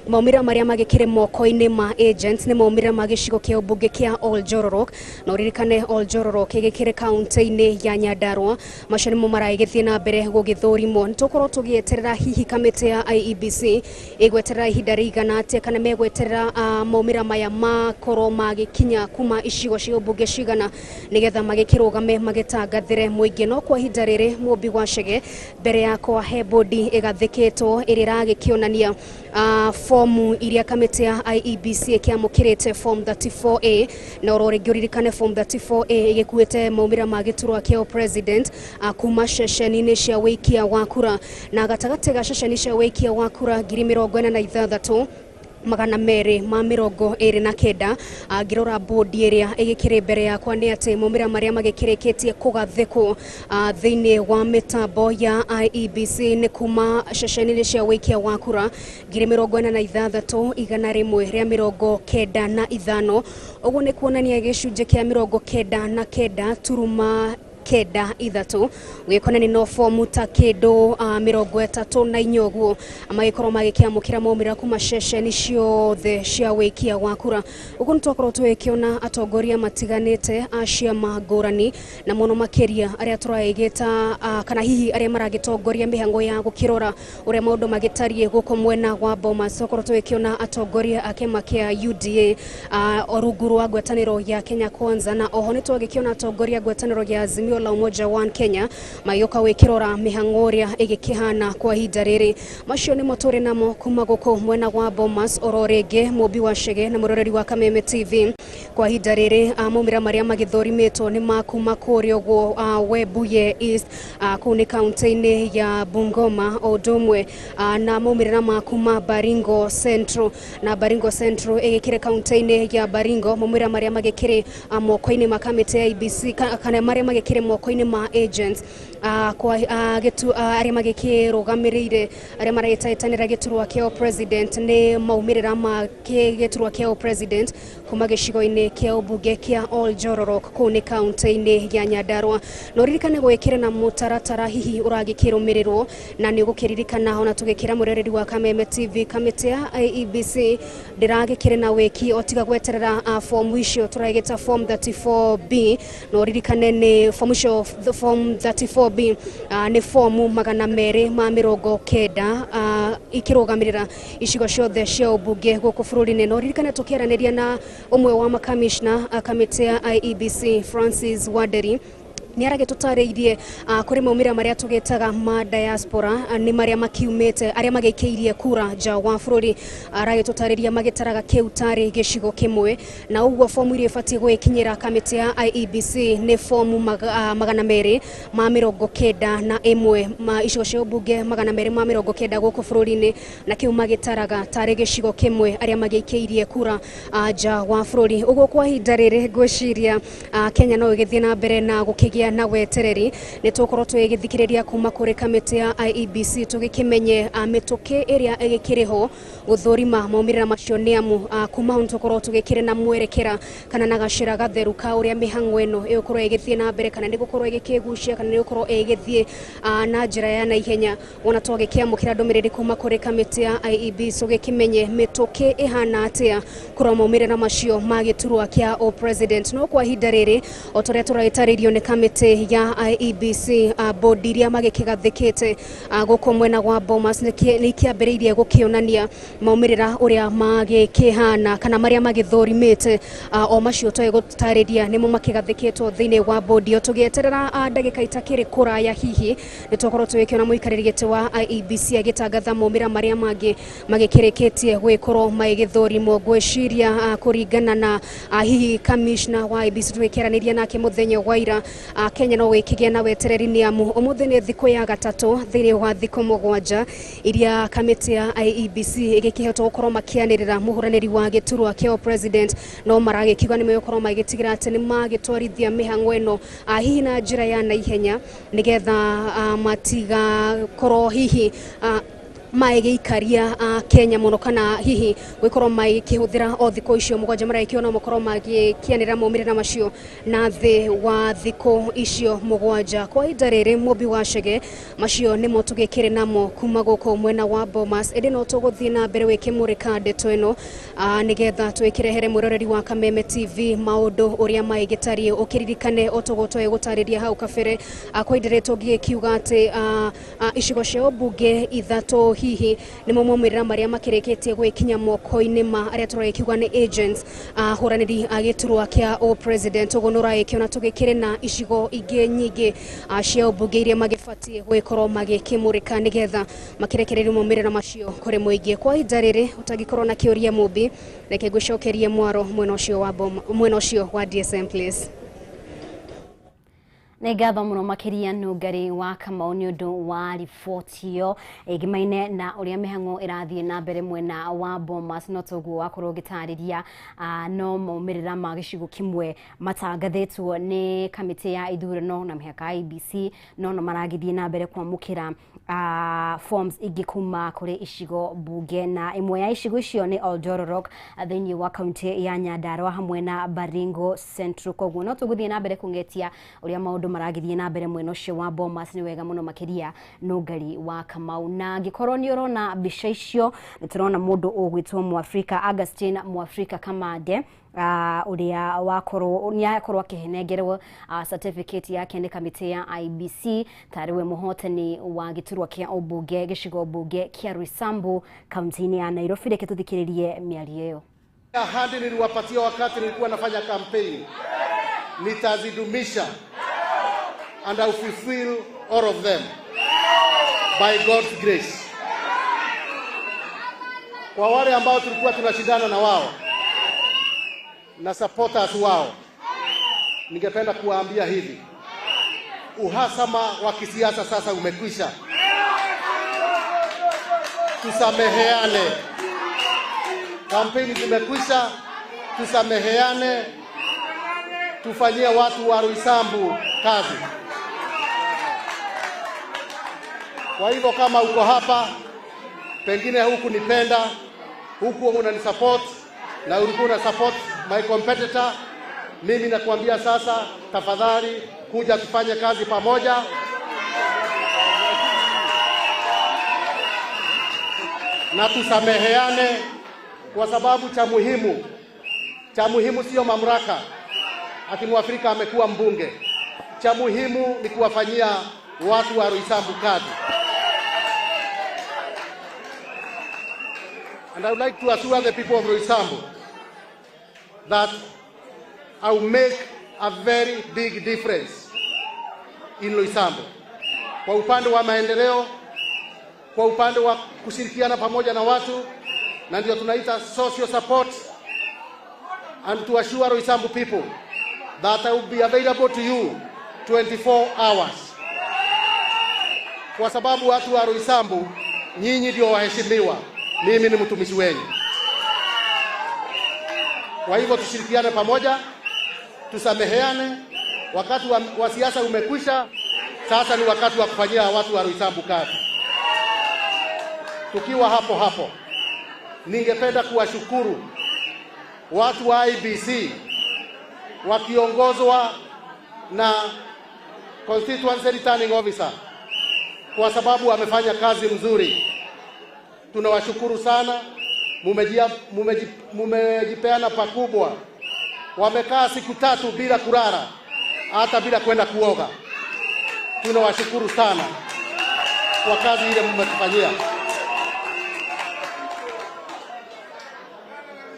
maumĩrĩra marĩa magĩkĩrĩ moko-inĩ ma agents nĩ maumĩrĩra ma gĩcigo kĩa ũmbunge kĩa Oljororok, na ũririkane Oljororok gĩkĩrĩ kaunti-inĩ ya Nyandarua. Macio nĩmo maragĩthiĩ na mbere gũgĩthũrimwo. Nĩtũkorwo tũgĩeterera hihi kamĩtĩ ya IEBC ĩgweterera ihinda rĩigana atĩa, kana megweterera maumĩrĩra maya makorwo magĩkinya kuma icigo cia ũmbunge cigana nĩgetha magĩkĩrũgame magĩtangathĩre mũingĩ. No kwa ihinda rĩrĩ Mũmbi wa Chege mbere yakwa he bodi ĩgathĩkĩtwo ĩrĩa ĩragĩkĩonania fomu iria kamĩtĩ ya IEBC ĩkĩamũkĩrĩte form 34A, na oro rĩngĩ ũririkane form 34A ĩgĩkuĩte maumĩrĩra ma gĩturwa kĩa president kuma ceceni-inĩ cia wĩikia wa kura, na gatagatĩ ga ceceni cia wĩikia wa kura 46,229 ngĩrora bodi ĩrĩa ĩgĩkĩrĩ mbere yakwa nĩ atĩ maumĩrĩra marĩa magĩkĩrĩkĩtie kũgathĩkwo thĩinĩ wa mĩtambo ya IEBC nĩ kuma ceceni-inĩ cia wĩikia wa kura 46,195. Ũguo nĩ kuonania gĩcunjĩ kĩa 99 9.93 gĩkonani no fomu ta kĩndũ 34 ũguo magĩkorwo magĩkĩamũkĩra maumĩrĩra kuma ceceni ciothe cia wĩikia wa kura. Ũguo nĩtwakorwo tũgĩkĩona atongoria matiganĩte a ciama ngũrani, na mũno makĩria arĩa tũragĩta kana hihi arĩa maragĩtongoria mĩhang'o ya gũkĩrora ũrĩa maũndũ magĩtariĩ gũkũ mwena wa Bomas. Twakorwo tũgĩkĩona atongoria a kĩama kĩa UDA rungu rwa ngwatanĩro ya Kenya Kwanza, na oho nĩtwagĩkĩona atongoria ngwatanĩro ya Azimio la Umoja One Kenya magĩũka gwĩkĩrora mĩhang'o ĩrĩa ĩgĩkĩhana kwa ihinda rĩrĩ. Macio nĩmo tũrĩ namo kuma gũkũ mwena wa Bomas. Oro rĩngĩ Mũmbi wa Chege na mũroreri wa Kameme TV, kwa ihinda rĩrĩ maumĩrĩra marĩa magĩthũrimĩtwo nĩ ma kuma kũrĩa ũguo Webuye East, kũu nĩ kaunti-inĩ ya Bungoma, o ũndũ ũmwe na maumĩrĩra ma kuma Baringo Central, na Baringo Central ĩgĩkĩrĩ kaunti-inĩ ya Baringo, maumĩrĩra marĩa magĩkĩrĩ moko-inĩ ma kamĩtĩ ya IEBC kana marĩa magĩkĩrĩ moko-inĩ ma agents arĩa magĩkĩrũgamĩrĩire arĩa maragĩtaĩtanĩra gĩturwa kĩa president nĩ maumĩrĩra ma gĩturwa kĩa president kuma gĩcigo-inĩ kĩa ũmbunge kĩa Oljororok kũu nĩ kaunti-inĩ ya Nyandarua. Na ũririkane gwĩkĩra na mũtaratara hihi ũragĩkĩrũmĩrĩrwo, na nĩ ũgũkĩririkana ona tũgĩkĩra mũrereri wa Kameme TV kamĩtĩ ya IEBC ndĩragĩkĩrĩ na wĩki o tiga gweterera fomu icio tũragĩta form 34B, na ũririkane nĩ fomu icio form 34B nĩ fomu 290 ikĩrũgamĩrĩra icigo ciothe cia ũmbunge gũkũ bũrũri-inĩ. Na ũririkane tũkĩaranĩria na ũmwe wa makamishna kamĩtĩ ya IEBC Francis Wanderi, Nĩ aragĩtũtarĩirie kũrĩ maumĩrĩra marĩa tũgĩtaga ma diaspora, nĩ marĩa makiumĩte arĩa magĩikĩirie kura nja wa bũrũri. Aragĩtũtarĩria magĩtaraga kĩu tarĩ gĩcigo kĩmwe, na ũguo fomu iria ibatiĩ gwĩkinyĩra kamĩtĩ ya IEBC nĩ fomu 291 ma icigo cia ũmbunge 290 gũkũ bũrũri-inĩ, na kĩu magĩtaraga tarĩ gĩcigo kĩmwe arĩa magĩikĩirie kura nja wa bũrũri. Ũguo kwa ihinda rĩrĩ ngwĩciria Kenya no ĩgĩthiĩ na mbere na gũkĩgĩa na wetereri. Nĩ tũgũkorwo tũgĩthikĩrĩria kuma kũrĩ kamĩtĩ ya IEBC tũgĩkĩmenye mĩtũkĩ ĩrĩa ĩgĩkĩrĩ ho gũthũrima maumĩrĩra macio, nĩ amu kuma hau nĩtũkorwo tũgĩkĩrĩ na mwerekera kana na gacĩra gatheru ka ũrĩa mĩhang'o ĩno ĩgũkorwo ĩgĩthiĩ na mbere, kana nĩ gũkorwo ĩgĩkĩgucia kana nĩ gũkorwo ĩgĩthiĩ na njĩra ya naihenya. Wona twagĩkĩamũkĩra ndũmĩrĩri kuma kũrĩ kamĩtĩ ya IEBC tũgĩkĩmenye mĩtũkĩ ĩhana atĩa kũrora maumĩrĩra macio ma gĩturwa kĩa o president. No kwa ihinda rĩrĩ o ta ũrĩa tũragĩtarĩirio nĩ kamĩtĩ ya IEBC, bodi iria magĩkĩgathĩkĩte gũkũ mwena wa Bomas nĩ ikĩambĩrĩirie gũkĩonania maumĩrĩra ũrĩa magĩkĩhana kana marĩa magĩthũrimĩte, o macio twegũtarĩria nĩmo makĩgathĩkĩtwo thĩinĩ wa bodi ĩyo. Tũgĩeterera ndagĩka itakĩrĩ kũraya hihi nĩ tũkorwo tũgĩkĩona mũikarĩri gĩtĩ wa IEBC agĩtangatha maumĩrĩra marĩa mangĩ magĩkĩrĩkĩtie gwĩkorwo magĩthũrimwo. Ngwĩciria kũringana na hihi kamishna wa IEBC tũgĩkĩaranĩria nake mũthenya wa ira, Kenya no gĩkĩgĩa na wetereri nĩ amu ũmũthĩ nĩ thikũ ya gatatũ thĩinĩ wa thikũ 7 iria kamĩtĩ ya IEBC ĩgĩkĩhotwo gũkorwo makĩanĩrĩra mũhũranĩri wa gĩturwa kĩa president, no maragĩkiuga nĩ megũkorwo magĩtigĩra atĩ nĩ magĩtwarithia mĩhang'o ĩno hihi na njĩra ya naihenya nĩgetha matigakorwo hihi magĩikaria Kenya mũno kana hihi gwikorwo magĩkĩhũthĩra o thikũ icio 7 maragĩkĩona makorwo magĩkĩanĩrĩra maumĩrĩra macio na thĩ wa thikũ icio 7. Kwa ihinda rĩrĩ Mũmbi wa Chege, macio nĩmo tũgĩkĩrĩ namo kuma gũkũ mwena wa Bomas, ĩndĩ no tũgũthiĩ na mbere gwĩkĩmũrĩka ndeto ĩno nĩgetha twĩkĩrehere mwĩroreri wa Kameme TV maũndũ ũrĩa magĩtariĩ. Ũkĩririkane o toguo twegũtarĩria hau kabere, kwa ihinda rĩrĩ tũngĩkiuga atĩ icigo cia ũmbunge 3 hihi nĩmo maumĩrĩra marĩa makĩrĩkĩtie gwĩkinya moko-inĩ ma arĩa tũragĩkiuga nĩ agents ahũranĩri a gĩturwa kĩa o president. Ũguo nĩ ũragĩkĩona tũgĩkĩrĩ na icigo ingĩ nyingĩ cia ũmbunge iria magĩbatiĩ gwĩkorwo magĩkĩmũrĩka nĩgetha makĩrekererie maumĩrĩra macio kũrĩ mũingĩ. Kwa ihinda rĩrĩ ũtangĩkorwo na kĩũria Mũmbi, reke ngũcokerie mwaro mwena ũcio wa mwena ũcio wa DSM please. Nĩ ngatho mũno makĩria Nũngari wa Kamau nĩ ũndũ wa riboti ĩyo ĩgimaine na ũrĩa mĩhang'o ĩrathiĩ na mbere mwena wa Bomas. No toguo wakorwo ũgĩtarĩria, no maumĩrĩra ma gĩcigo kĩmwe matangathĩtwo nĩ kamĩtĩ ya ithurano na mĩhaka IEBC, no no maragĩthiĩ na mbere kwamũkĩra forms ingĩ kuma kũrĩ icigo mbunge, na ĩmwe ya icigo icio nĩ Oldororok thĩinĩ wa kaunti ya Nyandarua hamwe na Baringo Central. Koguo no tũgũthiĩ na mbere kũng'etia ũrĩa maũndũ maragĩthiĩ na mbere mwena ũcio wa Bomas. Nĩ wega mũno makĩria Nũngari wa Kamau, na angĩkorwo nĩ ũrona mbica icio nĩ tũrona mũndũ ũgwĩtwo Mwafrika Augustine Mwafrika Kamande ũrĩa wakorwo nĩ akorwo akĩnengerwo certificate yake nĩ kamĩtĩ ya IEBC tarĩ we mũhotani wa gĩturwa kĩa ũmbunge gĩcigo mbunge kĩa Roysambu kaunti-inĩ ya Nairobi. Reke tũthikĩrĩrie mĩario ĩyo. Ahadi niliwapatia wakati nilikuwa nafanya campaign, nitazidumisha and I will fulfill all of them by God's grace. Kwa wale ambao tulikuwa tunashindana na wao na supporters wao, ningependa kuwaambia hivi: uhasama wa kisiasa sasa umekwisha. Tusameheane. Kampeni zimekwisha, tusameheane, tufanyie watu wa Roysambu kazi. Kwa hivyo kama uko hapa, pengine huku nipenda, huku unanisupport na ulikuwa una support my competitor, mimi nakuambia sasa, tafadhali kuja tufanye kazi pamoja. Na tusameheane, kwa sababu cha muhimu sio mamlaka ati Mwafrika amekuwa mbunge. Cha muhimu ni kuwafanyia watu wa Roysambu kazi. And I would like to assure the people of Roysambu that I will make a very big difference in Roysambu. Kwa upande wa maendeleo, kwa upande wa kushirikiana pamoja na watu, na ndio tunaita social support, and to assure Roysambu people that I will be available to you 24 hours. Kwa sababu watu wa Roysambu, nyinyi ndio waheshimiwa, mimi ni mtumishi wenu. Kwa hivyo tushirikiane pamoja, tusameheane. Wakati wa siasa umekwisha, sasa ni wakati wa kufanyia watu wa Roysambu kazi. Tukiwa hapo hapo, ningependa kuwashukuru watu wa IEBC wakiongozwa na Constituency Returning Officer, kwa sababu wamefanya kazi mzuri. Tunawashukuru sana, mumejipeana pakubwa. Wamekaa siku 3 bila kulala, hata bila kwenda kuoga. Tunawashukuru sana kwa kazi ile mmetufanyia.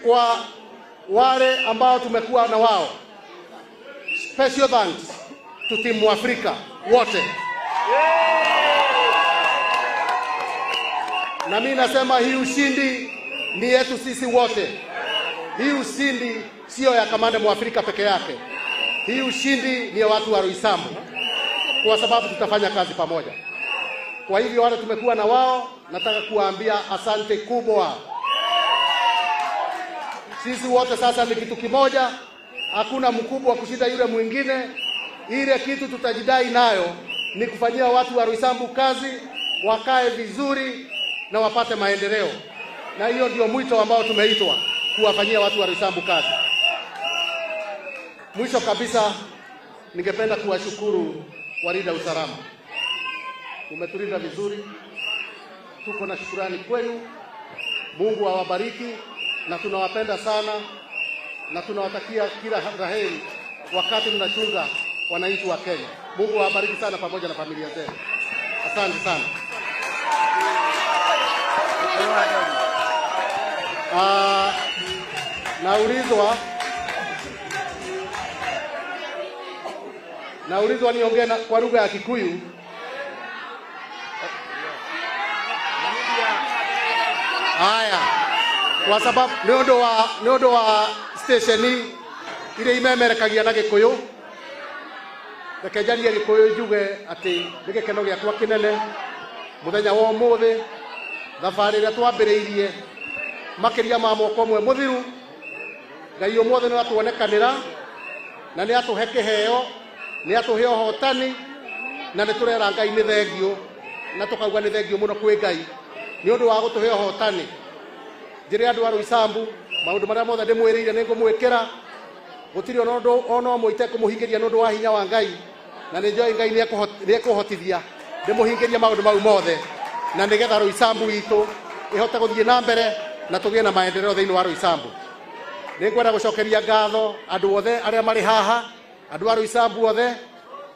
Kwa wale ambao tumekuwa na wao, special thanks to Team Africa wote. Na mimi nasema hii ushindi ni yetu sisi wote. Hii ushindi sio ya Kamande Mwafrika peke yake. Hii ushindi ni ya watu wa Roysambu, kwa sababu tutafanya kazi pamoja. Kwa hivyo wale tumekuwa na wao, nataka kuwaambia asante kubwa. Sisi wote sasa ni kitu kimoja, hakuna mkubwa kushinda yule mwingine. Ile kitu tutajidai nayo ni kufanyia watu wa Roysambu kazi, wakae vizuri na wapate maendeleo. Na hiyo ndio mwito ambao tumeitwa kuwafanyia watu wa Roysambu kazi. Mwisho kabisa, ningependa kuwashukuru walinda usalama. Umetulinda vizuri, tuko na shukrani kwenu. Mungu awabariki, na tunawapenda sana, na tunawatakia kila la heri wakati mnachunga wananchi wa Kenya. Mungu awabariki sana pamoja na familia zenu. Asante sana. Naulizwa niongee kwa lugha ya Kikuyu. Haya, kwa sababu nĩ ũndũ wa station ile imemerekagia na Gikuyu, reke njarie Gikuyu njuge atĩ nĩ gĩkeno gĩakwa kĩnene mũthenya wa ũmũthĩ, thabarĩ ĩrĩa twambĩrĩirie makĩria ma mwaka ũmwe mũthiru, Ngai ũmũthĩ nĩ atuonekanĩra na nĩ atũhe kĩheo, nĩ atũhe ũhotani, na nĩ tũrera Ngai nĩ thengio, na tũkauga nĩ thengio mũno kwĩ Ngai nĩ ũndũ wa gũtũhe ũhotani. Njĩre andũ a Roysambu maũndũ marĩa mothe ndĩmwĩrĩire nĩ ngũmwĩkĩra, gũtirĩ ona ũndũ ona ũmwe itekũmũhingĩria nĩ ũndũ wa hinya wa Ngai, na nĩ njũĩ Ngai nĩ ekũhotithia ndĩmũhingĩrie maũndũ mau mothe, na nĩgetha Roysambu itũ ĩhote gũthiĩ na mbere na tũgĩe na maendeleo thĩinĩ wa Roysambu. Nĩ ngwenda gũcokeria ngatho andũ othe arĩa marĩ haha, andũ a Roysambu othe,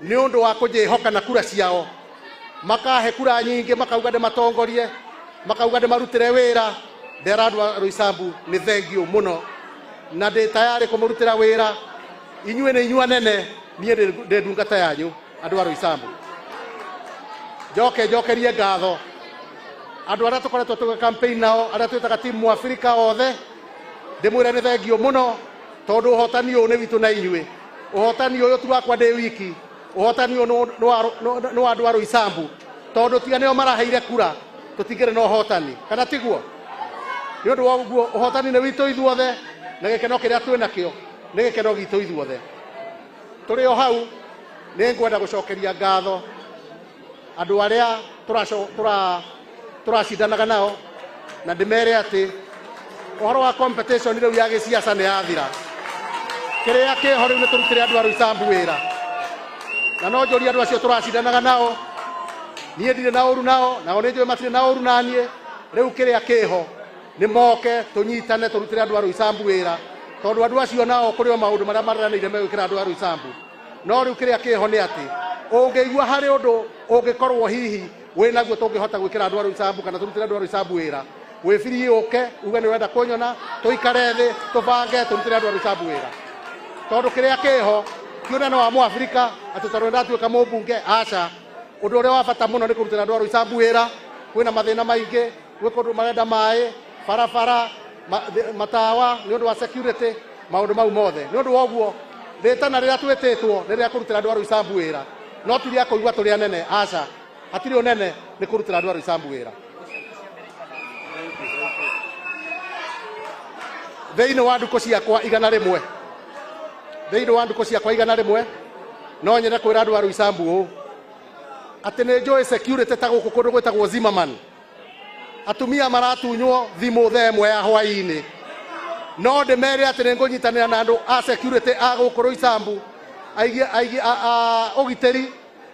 nĩ ũndũ wa kũnjĩhoka na kura ciao. Makahe kura nyingĩ, makauga ndĩmatongorie, makauga ndĩmarutĩre wĩra. Ndera andũ a Roysambu nĩ thengio mũno, na ndĩ tayarĩ kũmũrutĩra wĩra. Inyuĩ nĩ inyuĩ anene, niĩ ndĩ ndungata yanyu andũ a Roysambu. Njoke njokerie ngatho andũ arĩa tũkoretwo tũgĩ campaign nao, arĩa twĩtaga Team Mwafrika othe, ndĩmwĩre nĩ thengio mũno, tondũ ũhotani ũyũ nĩ witũ na inyuĩ. Ũhotani ũyũ ti wakwa ndĩ wiki, ũhotani ũyũ nĩ wa andũ a Roysambu, tondũ tiga nĩo maraheire kura tũtingĩrĩ na ũhotani, kana tiguo? Nĩ ũndũ wa ũguo ũhotani nĩ witũ ithuothe, na gĩkeno kĩrĩa twĩ nakĩo nĩ gĩkeno gitũ ithuothe. Tũrĩ o hau nĩ ngwenda gũcokeria ngatho andũ arĩa tũracindanaga nao, na ndĩmere atĩ ũhoro wa competition rĩu ya gĩciaca nĩ yathira. Kĩrĩa kĩho rĩu nĩ tũrutĩre andũ a Roysambu wĩra, na no njũrie andũ acio tũracindanaga nao, niĩ ndirĩ na ũru nao, nao nĩ njũĩ matirĩ na ũru na niĩ. Rĩu kĩrĩa kĩho nĩ moke tũnyitane tũrutĩre andũ a Roysambu wĩra, tondũ andũ acio nao kũrĩ o maũndũ marĩa mareranĩire megwĩkĩra andũ a Roysambu. No rĩu kĩrĩa kĩho nĩ atĩ ũngĩigua harĩ ũndũ ũngĩkorwo hihi wĩnaguo tũngĩhota gwĩkĩra andũ a Roysambu kana tũrutĩre andũ a Roysambu wĩra, wĩbiri ũke uge nĩ ũrenda kũnyona, tũikare thĩ tũbange tũrutĩre andũ a Roysambu wĩra, tondũ kĩrĩa kĩho Ti ũnene wa Mũafrika atĩ tondũ nĩndatuĩka mũmbunge, aca. Ũndũ ũrĩa wa bata mũno nĩ kũrutĩra andũ a Roysambu wĩra. Kwĩna mathĩna maingĩ, gwĩ kũndũ marenda maĩ, barabara, matawa, nĩ ũndũ wa security, maũndũ mau mothe. Nĩ ũndũ wa ũguo rĩtana rĩrĩa twĩtĩtwo nĩ rĩa kũrutĩra andũ a Roysambu wĩra, no ti rĩa kũigua tũrĩ anene, aca. Hatirĩ ũnene, nĩ kũrutĩra andũ a Roysambu wĩra. Thĩinĩ wa ndukũ ciakwa 100, thĩinĩ wa ndukũ ciakwa 100, no nyende kwĩra andũ a Roysambu ũũ atĩ nĩ njũĩ security ta gũkũ kũndũ gwĩtagwo Zimmerman, atumia maratunywo thimũ thaa 1 ya hwaĩ-inĩ. No ndĩmere atĩ nĩ ngũnyitanĩra na andũ a security a gũkũ Roysambu, aigi a ũgitĩri,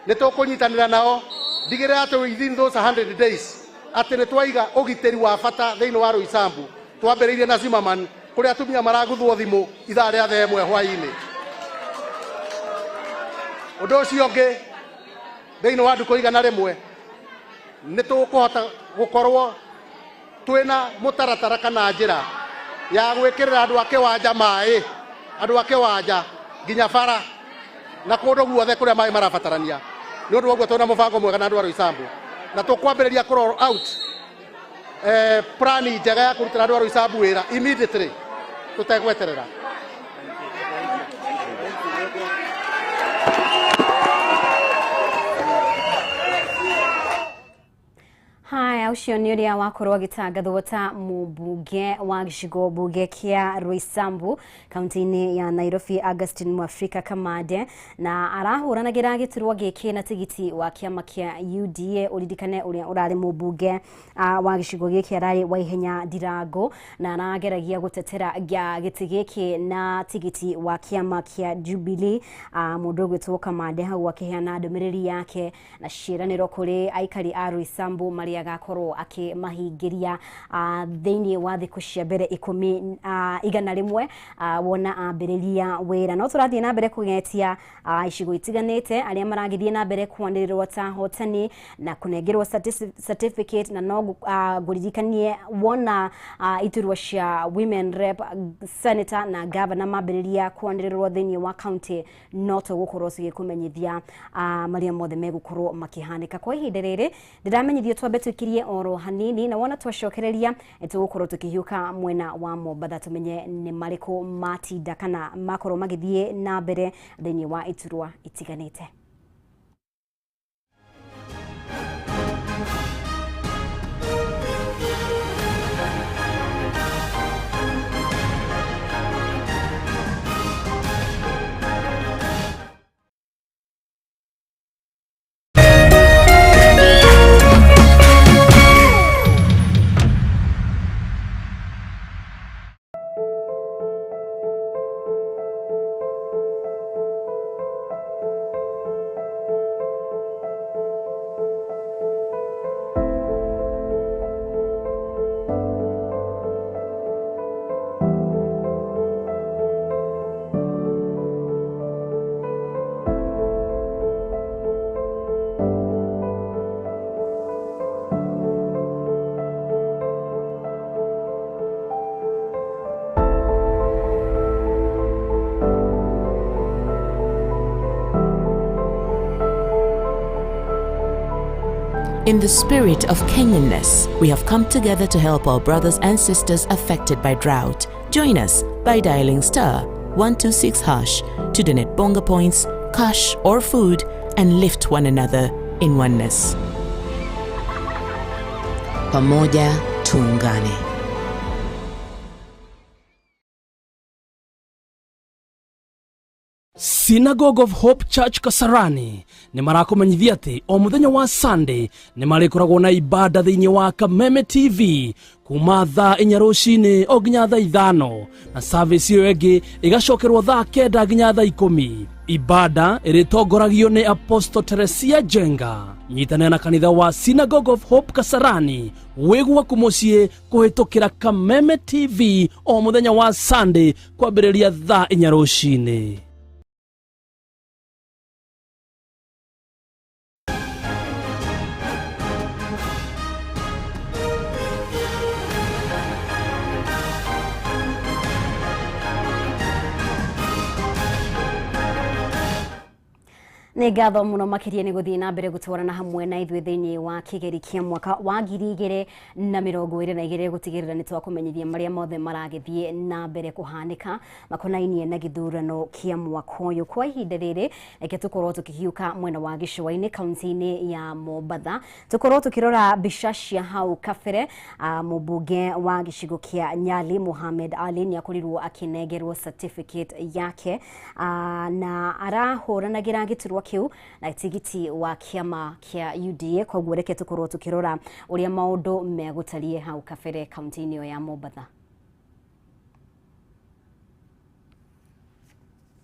nĩ tũkũnyitanĩra nao ndigĩrĩra atĩ within those 100 days atĩ nĩ twaiga ũgitĩri wa bata thĩinĩ wa Roysambu. Twambĩrĩirie na Zimmerman kũrĩa atumia maraguthwo thimũ ithaa rĩa thaa 1 hwaĩ-inĩ. Ũndũ ũcio ũngĩ, thĩinĩ wa ndukũ 100 nĩ tũkũhota gũkorwo twĩna mũtaratara kana njĩra ya gwĩkĩrĩra andũ a kĩwanja maĩ, andũ a kĩwanja nginya bara na kũndũ guothe kũrĩa maĩ marabatarania. Nĩ ũndũ wa ũguo twĩna mũbango mwega na andũ a Roysambu, na tũkwambĩrĩria kũ roll out plani njega ya kũrutĩra andũ a Roysambu wĩra immediately tũtegweterera. Haya, ũcio nĩ ũrĩa wakorwo agĩtangathwo ta mũmbunge wa gĩcigo mbunge kĩa Roysambu kaunti-inĩ ya Nairobi, Augustine Mwafrika Kamande, na arahũranagĩra gĩturwa gĩkĩ na tigiti wa kĩama kĩa UDA. Ũririkane ũrĩa ũrarĩ mũmbunge wa gĩcigo gĩkĩ ararĩ Waihenya Ndirango, na arageragia gũtetera gĩtĩ gĩkĩ na tigiti wa kĩama kĩa Jubilee. Mũndũ ũgwĩtwo Kamande hau akĩheana ndũmĩrĩri yake na ciĩranĩro kũrĩ aikari a Roysambu marĩa agakorwo akĩmahingĩria thĩinĩ wa thikũ cia mbere 100 wona ambĩrĩria wĩra. No tũrathiĩ na mbere kũgetia icigo itiganĩte arĩa maragĩthiĩ na mbere kwanĩrĩrwo ta hotani na kũnengerwo certificate, na no ngũririkanie wona iturwa cia women rep, senator na governor mambĩrĩria kwanĩrĩrwo thĩinĩ wa county, no tũgũkorwo tũgĩkũmenyithia marĩa mothe megũkorwo makĩhanĩka. Kwa ihinda rĩrĩ ndĩramenyithio twambe tũikirie oro hanini, na wona twacokereria tũgũkorwo tũkĩhiũka mwena wa Mombatha tũmenye nĩ marĩkũ matinda kana makorwo magĩthiĩ na mbere thĩinĩ wa iturwa itiganĩte. In the spirit of Kenyanness, we have come together to help our brothers and sisters affected by drought. Join us by dialing *126# to donate bonga points, cash or food, and lift one another in oneness. Pamoja tuungane. Synagogue of Hope Church Kasarani nĩ marakũmenyithia atĩ o mũthenya wa Sunday nĩ marĩkoragwo na ibada thĩinĩ wa Kameme TV kuma thaa 4 rũcinĩ o nginya thaa 5, na service ĩyo ĩngĩ ĩgacokerwo thaa 9 nginya thaa 10. Ibada ĩrĩtongoragio nĩ Apostle Teresia Jenga. Nyitanĩra na kanitha wa Synagogue of Hope Kasarani wĩ gwaku mũciĩ kũhĩtũkĩra Kameme TV o mũthenya wa Sunday kwambĩrĩria thaa 4 rũcinĩ. Nĩ ngatho mũno makĩria nĩ gũthiĩ na mbere gũtwarana hamwe na ithuĩ thĩinĩ wa kĩgeri kĩa mwaka wa 2022 gũtigĩrĩra nĩ twakũmenyithia marĩa mothe maragĩthiĩ na mbere kũhanĩka makonainie na gĩthurano kĩa mwaka ũyũ. Kwa ihinda rĩrĩ reke tũkorwo tũkĩhiũka mwena wa gĩcũa-inĩ kaunti-inĩ ya Mombatha, tũkorwo tũkĩrora mbica cia hau kabere. Mũmbunge wa gĩcigo kĩa Nyali Mohamed Ali nĩ akorirwo akĩnengerwo certificate yake, na arahũranagĩra gĩturwa kĩu na tigiti wa kĩama kĩa UDA. Koguo reke tũkorwo tũkĩrora ũrĩa maũndũ megũtariĩ hau kabere kaunti-inĩ ĩyo ya Mombatha.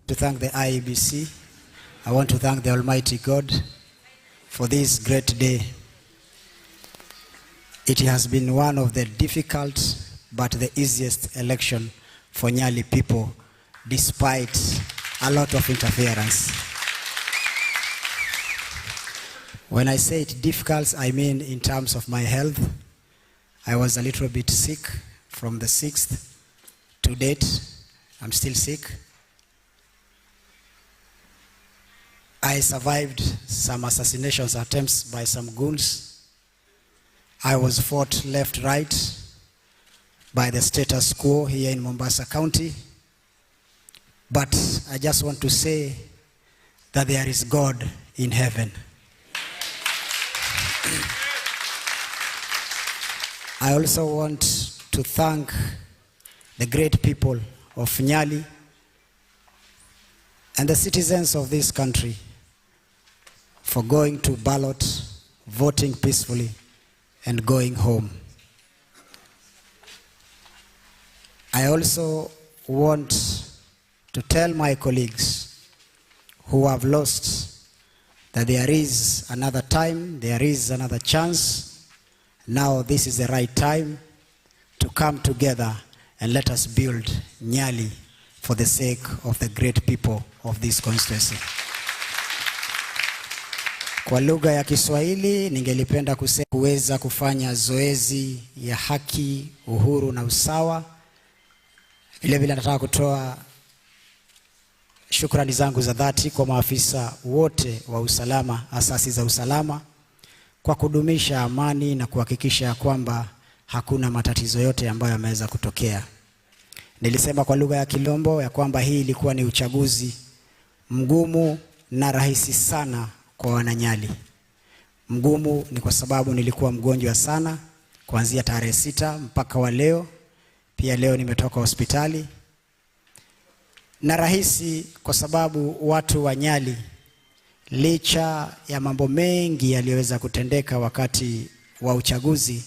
To thank the IEBC, I want to thank the Almighty God for this great day. It has been one of the difficult but the easiest election for Nyali people, despite a lot of interference. When I say it difficult, I mean in terms of my health. I was a little bit sick from the 6th to date. I'm still sick. I survived some assassination attempts by some goons. I was fought left, right by the status quo here in Mombasa County. But I just want to say that there is God in heaven. I also want to thank the great people of Nyali and the citizens of this country for going to ballot, voting peacefully, and going home. I also want to tell my colleagues who have lost that there is another time, there is another chance. Now this is the right time to come together and let us build Nyali for the sake of the great people of this constituency. Kwa lugha ya Kiswahili ningelipenda kusema kuweza kufanya zoezi ya haki, uhuru na usawa. Vile vile nataka kutoa shukrani zangu za dhati kwa maafisa wote wa usalama, asasi za usalama, kwa kudumisha amani na kuhakikisha kwamba hakuna matatizo yote ambayo yameweza kutokea. Nilisema kwa lugha ya Kilombo ya kwamba hii ilikuwa ni uchaguzi mgumu na rahisi sana kwa wananyali. Mgumu ni kwa sababu nilikuwa mgonjwa sana kuanzia tarehe 6 mpaka wa leo. Pia leo nimetoka hospitali. Na rahisi kwa sababu watu wa Nyali, licha ya mambo mengi yaliyoweza kutendeka wakati wa uchaguzi,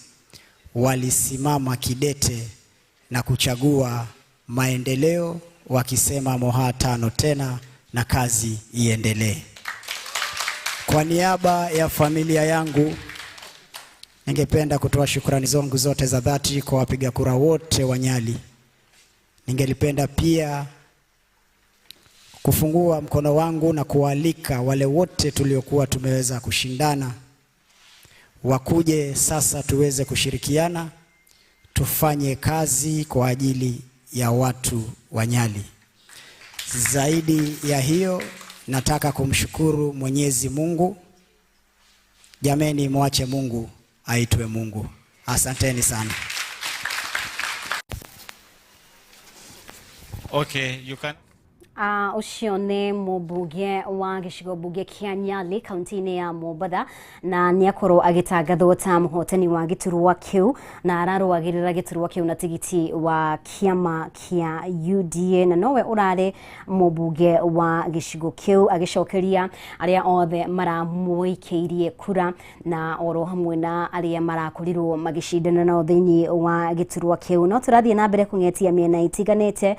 walisimama kidete na kuchagua maendeleo, wakisema Moha 5 tena na kazi iendelee. Kwa niaba ya familia yangu, ningependa kutoa shukrani zangu zote za dhati kwa wapiga kura wote wa Nyali. Ningelipenda pia kufungua mkono wangu na kualika wale wote tuliokuwa tumeweza kushindana wakuje sasa tuweze kushirikiana, tufanye kazi kwa ajili ya watu wa Nyali. Zaidi ya hiyo, nataka kumshukuru Mwenyezi Mungu. Jameni, muache Mungu aitwe Mungu. Asanteni sana. Okay, you can. Ũcio nĩ mũmbunge wa gĩcigo mbunge kĩa Nyali kaunti-inĩ ya Mombatha, na nĩ akorwo agĩtangathwo ta mũhotani wa gĩturwa kĩu, na ararũagĩrĩra gĩturwa kĩu na tigiti wa kĩama kĩa UDA, na nowe ũrarĩ mũmbunge wa gĩcigo kĩu, agĩcokeria arĩa othe maramũikĩirie kura na oro hamwe na arĩa marakorirwo magĩcindana nao thĩinĩ wa gĩturwa kĩu. No tũrathiĩ na mbere kũng'etia mĩena itiganĩte,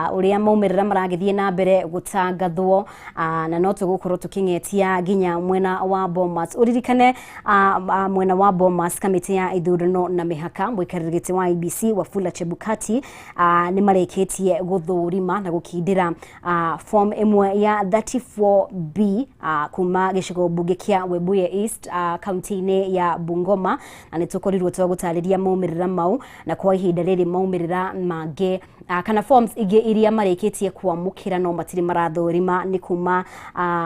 ũrĩa maumĩrĩra maragĩthiĩ na mbere gũtangathwo, na no tũgũkorwo tũkĩng'etia nginya mwena wa Bomas. Ũririkane mwena wa Bomas, kamĩtĩ ya ithurano na mĩhaka, mũikarĩri gĩtĩ wa IEBC Wafula Chebukati nĩ marĩkĩtie gũthũrima na gũkindĩra form ĩmwe ya 34B kuma gĩcigo mbunge kĩa Webuye East kaunti-inĩ ya Bungoma, na nĩ tũkorirwo twagũtarĩria maumĩrĩra mau, na kwa ihinda rĩrĩ maumĩrĩra mangĩ kana forms ingĩ iria marĩkĩtie kwamũkĩra maramũkĩra no matirĩ marathũrima nĩ kuma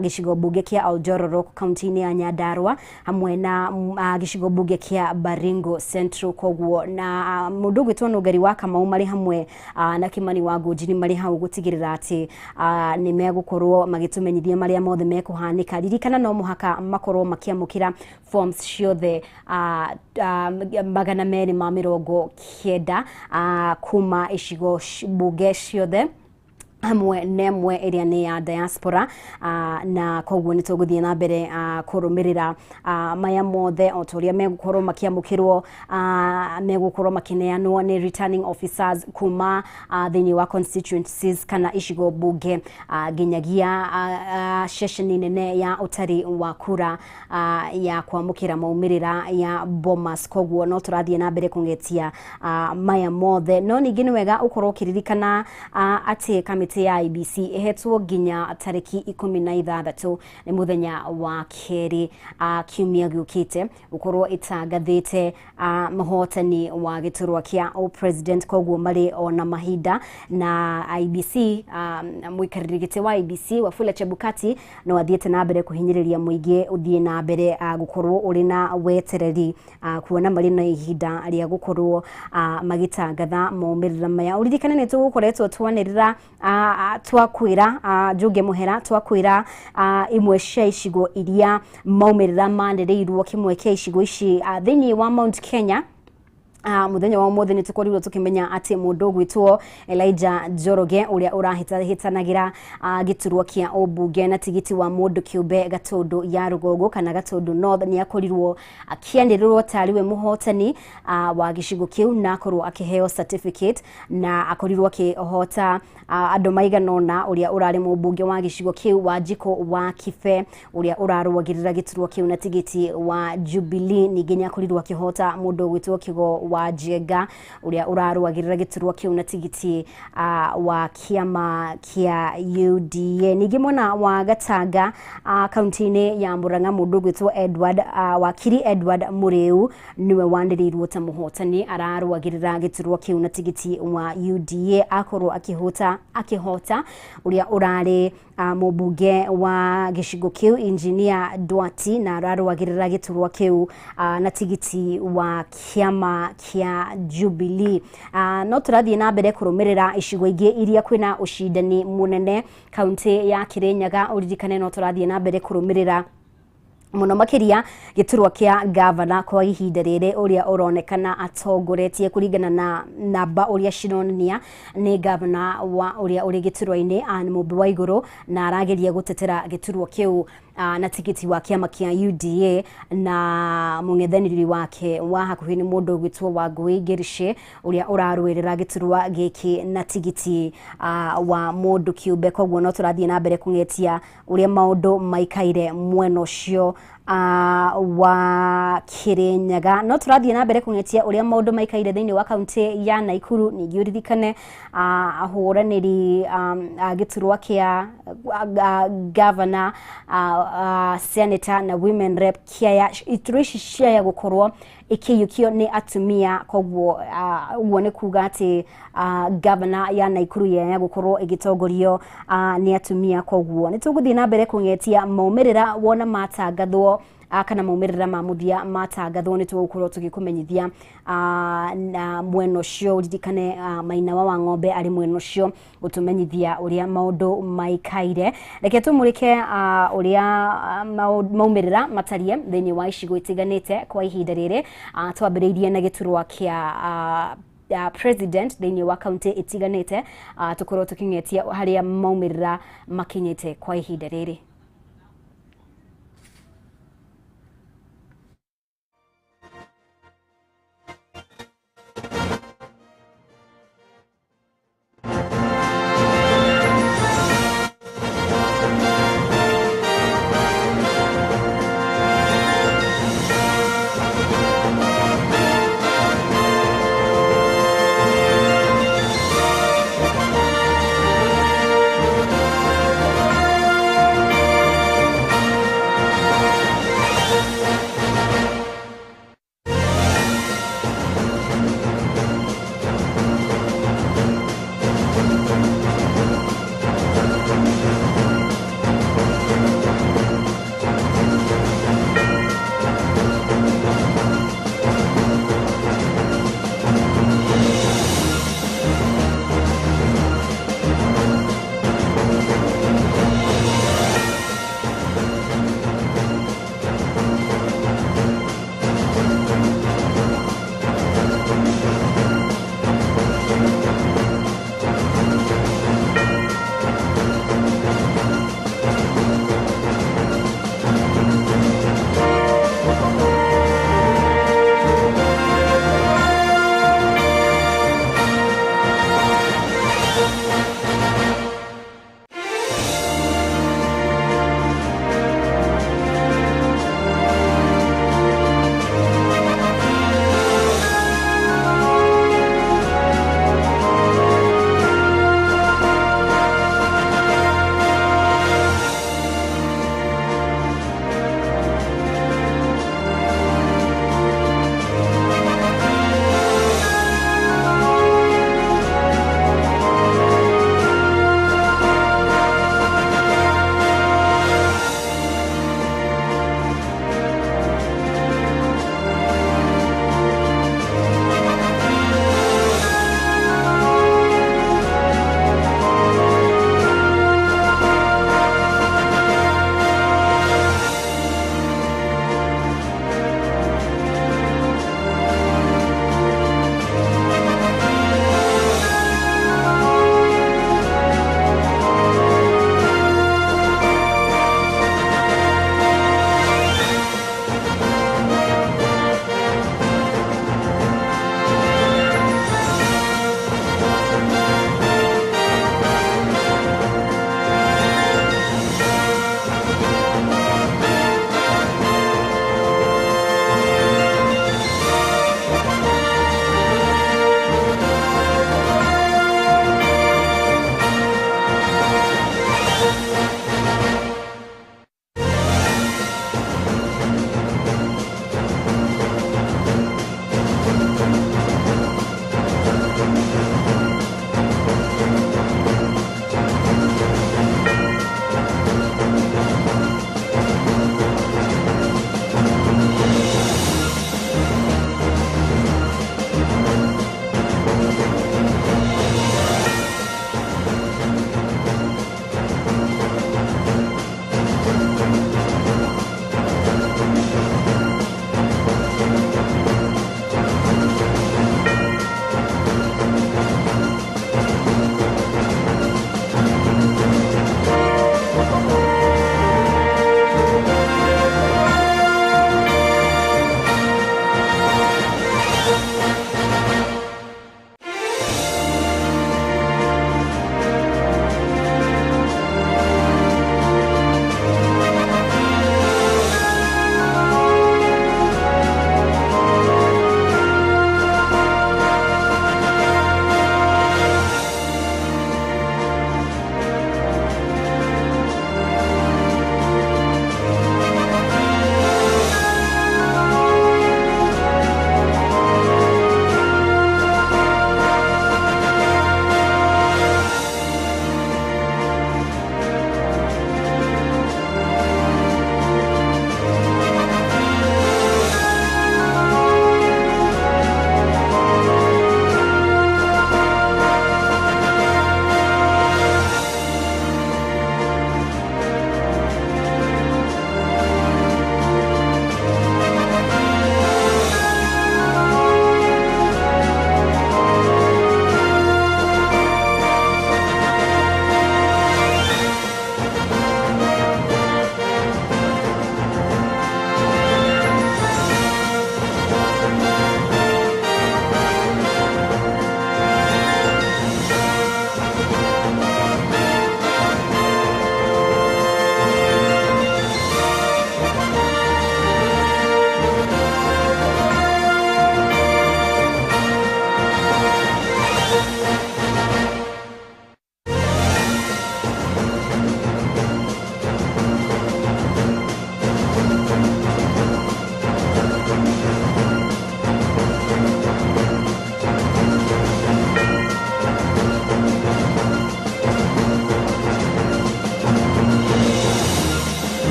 gĩcigo mbunge kĩa Oljororok kaunti-inĩ ya Nyandarua hamwe na gĩcigo mbunge kĩa Baringo Central. Koguo na mũndũ ũgwĩtwo Nũngari wa Kamau marĩ hamwe na Kimani wa Ngũnji nĩ marĩ hau gũtigĩrĩra atĩ nĩ megũkorwo magĩtũmenyithia marĩa mothe mekũhanĩka. Ririkana no mũhaka makorwo makĩamũkĩra forms ciothe 290 kuma icigo mbunge ciothe hamwe na ĩmwe ĩrĩa nĩ ya diaspora, na koguo nĩ tũgũthiĩ na mbere kũrũmĩrĩra maya mothe o ta ũrĩa megũkorwo makĩamũkĩrwo, megũkorwo makĩneanwo nĩ returning officers kuma thĩinĩ wa constituencies kana icigo mbunge nginyagia ceceni nene ya ũtari wa kura ya kwamũkĩra maumĩrĩra ya Bomas. Koguo no tũrathiĩ na mbere kũng'etia maya mothe, no ningĩ nĩ wega ũkorwo ũkĩririkana atĩ kamĩtĩ ya IEBC ĩhetwo nginya tarĩki 16 nĩ mũthenya wa kerĩ kiumia gĩũkĩte gũkorwo ĩtangathĩte mũhotani wa gĩturwa kĩa president. Koguo marĩ ona mahinda na IEBC, mũikarĩri gĩtĩ wa IEBC Wafula Chebukati no athiĩte na mbere kũhinyĩrĩria mũingĩ ũthiĩ na mbere gũkorwo ũrĩ na wetereri kuona marĩ na ihinda rĩa gũkorwo magĩtangatha maumĩrĩra maya. Ũririkane nĩ tũgũkoretwo twanĩrĩra twakwĩra Njũngĩ Mũhera twakwĩra imwe cia icigo iria maumĩrĩra manĩrĩirwo, kĩmwe kĩa icigo ici thĩinĩ wa Mount Kenya. Mũthenya wa ũmũthĩ nĩ tũkorirwo tũkĩmenya atĩ mũndũ ũgwĩtwo Elijah Njoroge ũrĩa ũrahĩtahĩtanagĩra gĩturwa kĩa ũmbunge na tigiti wa mũndũ kĩũmbe Gatũndũ ya rũgongo kana Gatũndũ North nĩ akorirwo akĩanĩrĩrwo tarĩ we mũhotani wa gĩcigo kĩu na akorwo akĩheo certificate na akorirwo akĩhota andũ maigana ũna, ũrĩa ũrarĩ mũmbunge wa gĩcigo kĩu Wanjikũ wa Kibe ũrĩa ũrarũagĩrĩra gĩturwa kĩu na tigiti wa Jubilee. Ningĩ nĩ akorirwo akĩhota mũndũ ũgwĩtwo Kĩgo wa Njenga ũrĩa ũrarũagĩrĩra gĩturwa kĩu na tigiti wa kĩama kĩa UDA. Ningĩ mwena wa Gatanga kaunti-inĩ ya Murang'a mũndũ ũgwĩtwo Edward Wakiri Edward Mũrĩu nĩwe wanĩrĩirwo ta mũhotani, ararũagĩrĩra gĩturwa kĩu na tigiti wa UDA akorwo akĩhota ũrĩa ũrarĩ mũmbunge wa gĩcigo kĩu Engineer Duati na ararũagĩrĩra gĩturwa kĩu na tigiti wa kĩama kĩa Jubilee. No tũrathiĩ na mbere kũrũmĩrĩra icigo ingĩ iria kwĩna ũcindani mũnene kaunti ya Kirinyaga. Ũririkane no tũrathiĩ na mbere kũrũmĩrĩra mũno makĩria gĩturwa kĩa gavana kwa ihinda rĩrĩ ũrĩa ũronekana atongoretie kũringana na namba ũrĩa cironania nĩ gavana wa ũrĩa ũrĩ gĩturwa-inĩ Anne Mũmbi wa Igũrũ na arageria gũtetera gĩturwa kĩu na tigiti wa kĩama kĩa UDA na mũng'ethanĩri wake wa hakuhĩ nĩ mũndũ ũgwĩtwo Wangũi Ngĩrĩcĩ ũrĩa ũrarũĩrĩra gĩturwa gĩkĩ na tigiti wa mũndũ kĩũmbe. Koguo no tũrathiĩ na mbere kũng'etia ũrĩa maũndũ maikaire mwena ũcio wa Kirinyaga. No tũrathiĩ na mbere kũng'etia ũrĩa maũndũ maikaire thĩinĩ wa kaunti ya Nakuru. Ningĩ ũririkane ahũranĩri gĩturwa kĩa governor, senator na women rep kĩa iturwa ici ciaya gũkorwo ikĩiyũkio nĩ atumia. Koguo ũguo nĩ kuga atĩ governor ya Nakuru yaya gũkorwo ĩgĩtongorio nĩ atumia. Koguo nĩ tũgũthiĩ na mbere kũng'etia maumĩrĩra wona matangathwo kana maumĩrĩra ma mũthia matangathwo nĩ tũgũkorwo tũgĩkũmenyithia na mwena ũcio. Ũririkane Maina wa Wang'ombe arĩ mwena ũcio gũtũmenyithia ũrĩa maũndũ maikaire. Reke tũmũrĩke ũrĩa maumĩrĩra matarie thĩinĩ wa icigo itiganĩte kwa ihinda rĩrĩ. Twambĩrĩirie na gĩturwa kĩa president thĩinĩ wa kaunti itiganĩte, tũkorwo tũkĩng'etia harĩa maumĩrĩra makinyĩte kwa ihinda rĩrĩ.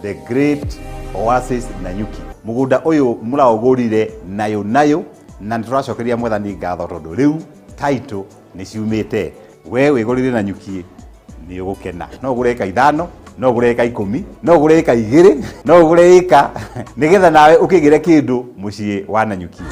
The Great Oasis Nanyuki. Mũgũnda ũyũ mũraũgũrire nayo nayo, na nĩ tũracokeria mwathani ngatho tondũ rĩu title nĩ ciumĩte. We wĩgũrĩre Nanyuki nĩ ũgũkena. No ũgũre ĩka 5, no ũgũre ĩka 10, no ũgũre ĩka 2, no ũgũre ĩka nĩgetha nawe ũkĩgĩre kĩndũ mũciĩ wa Nanyuki.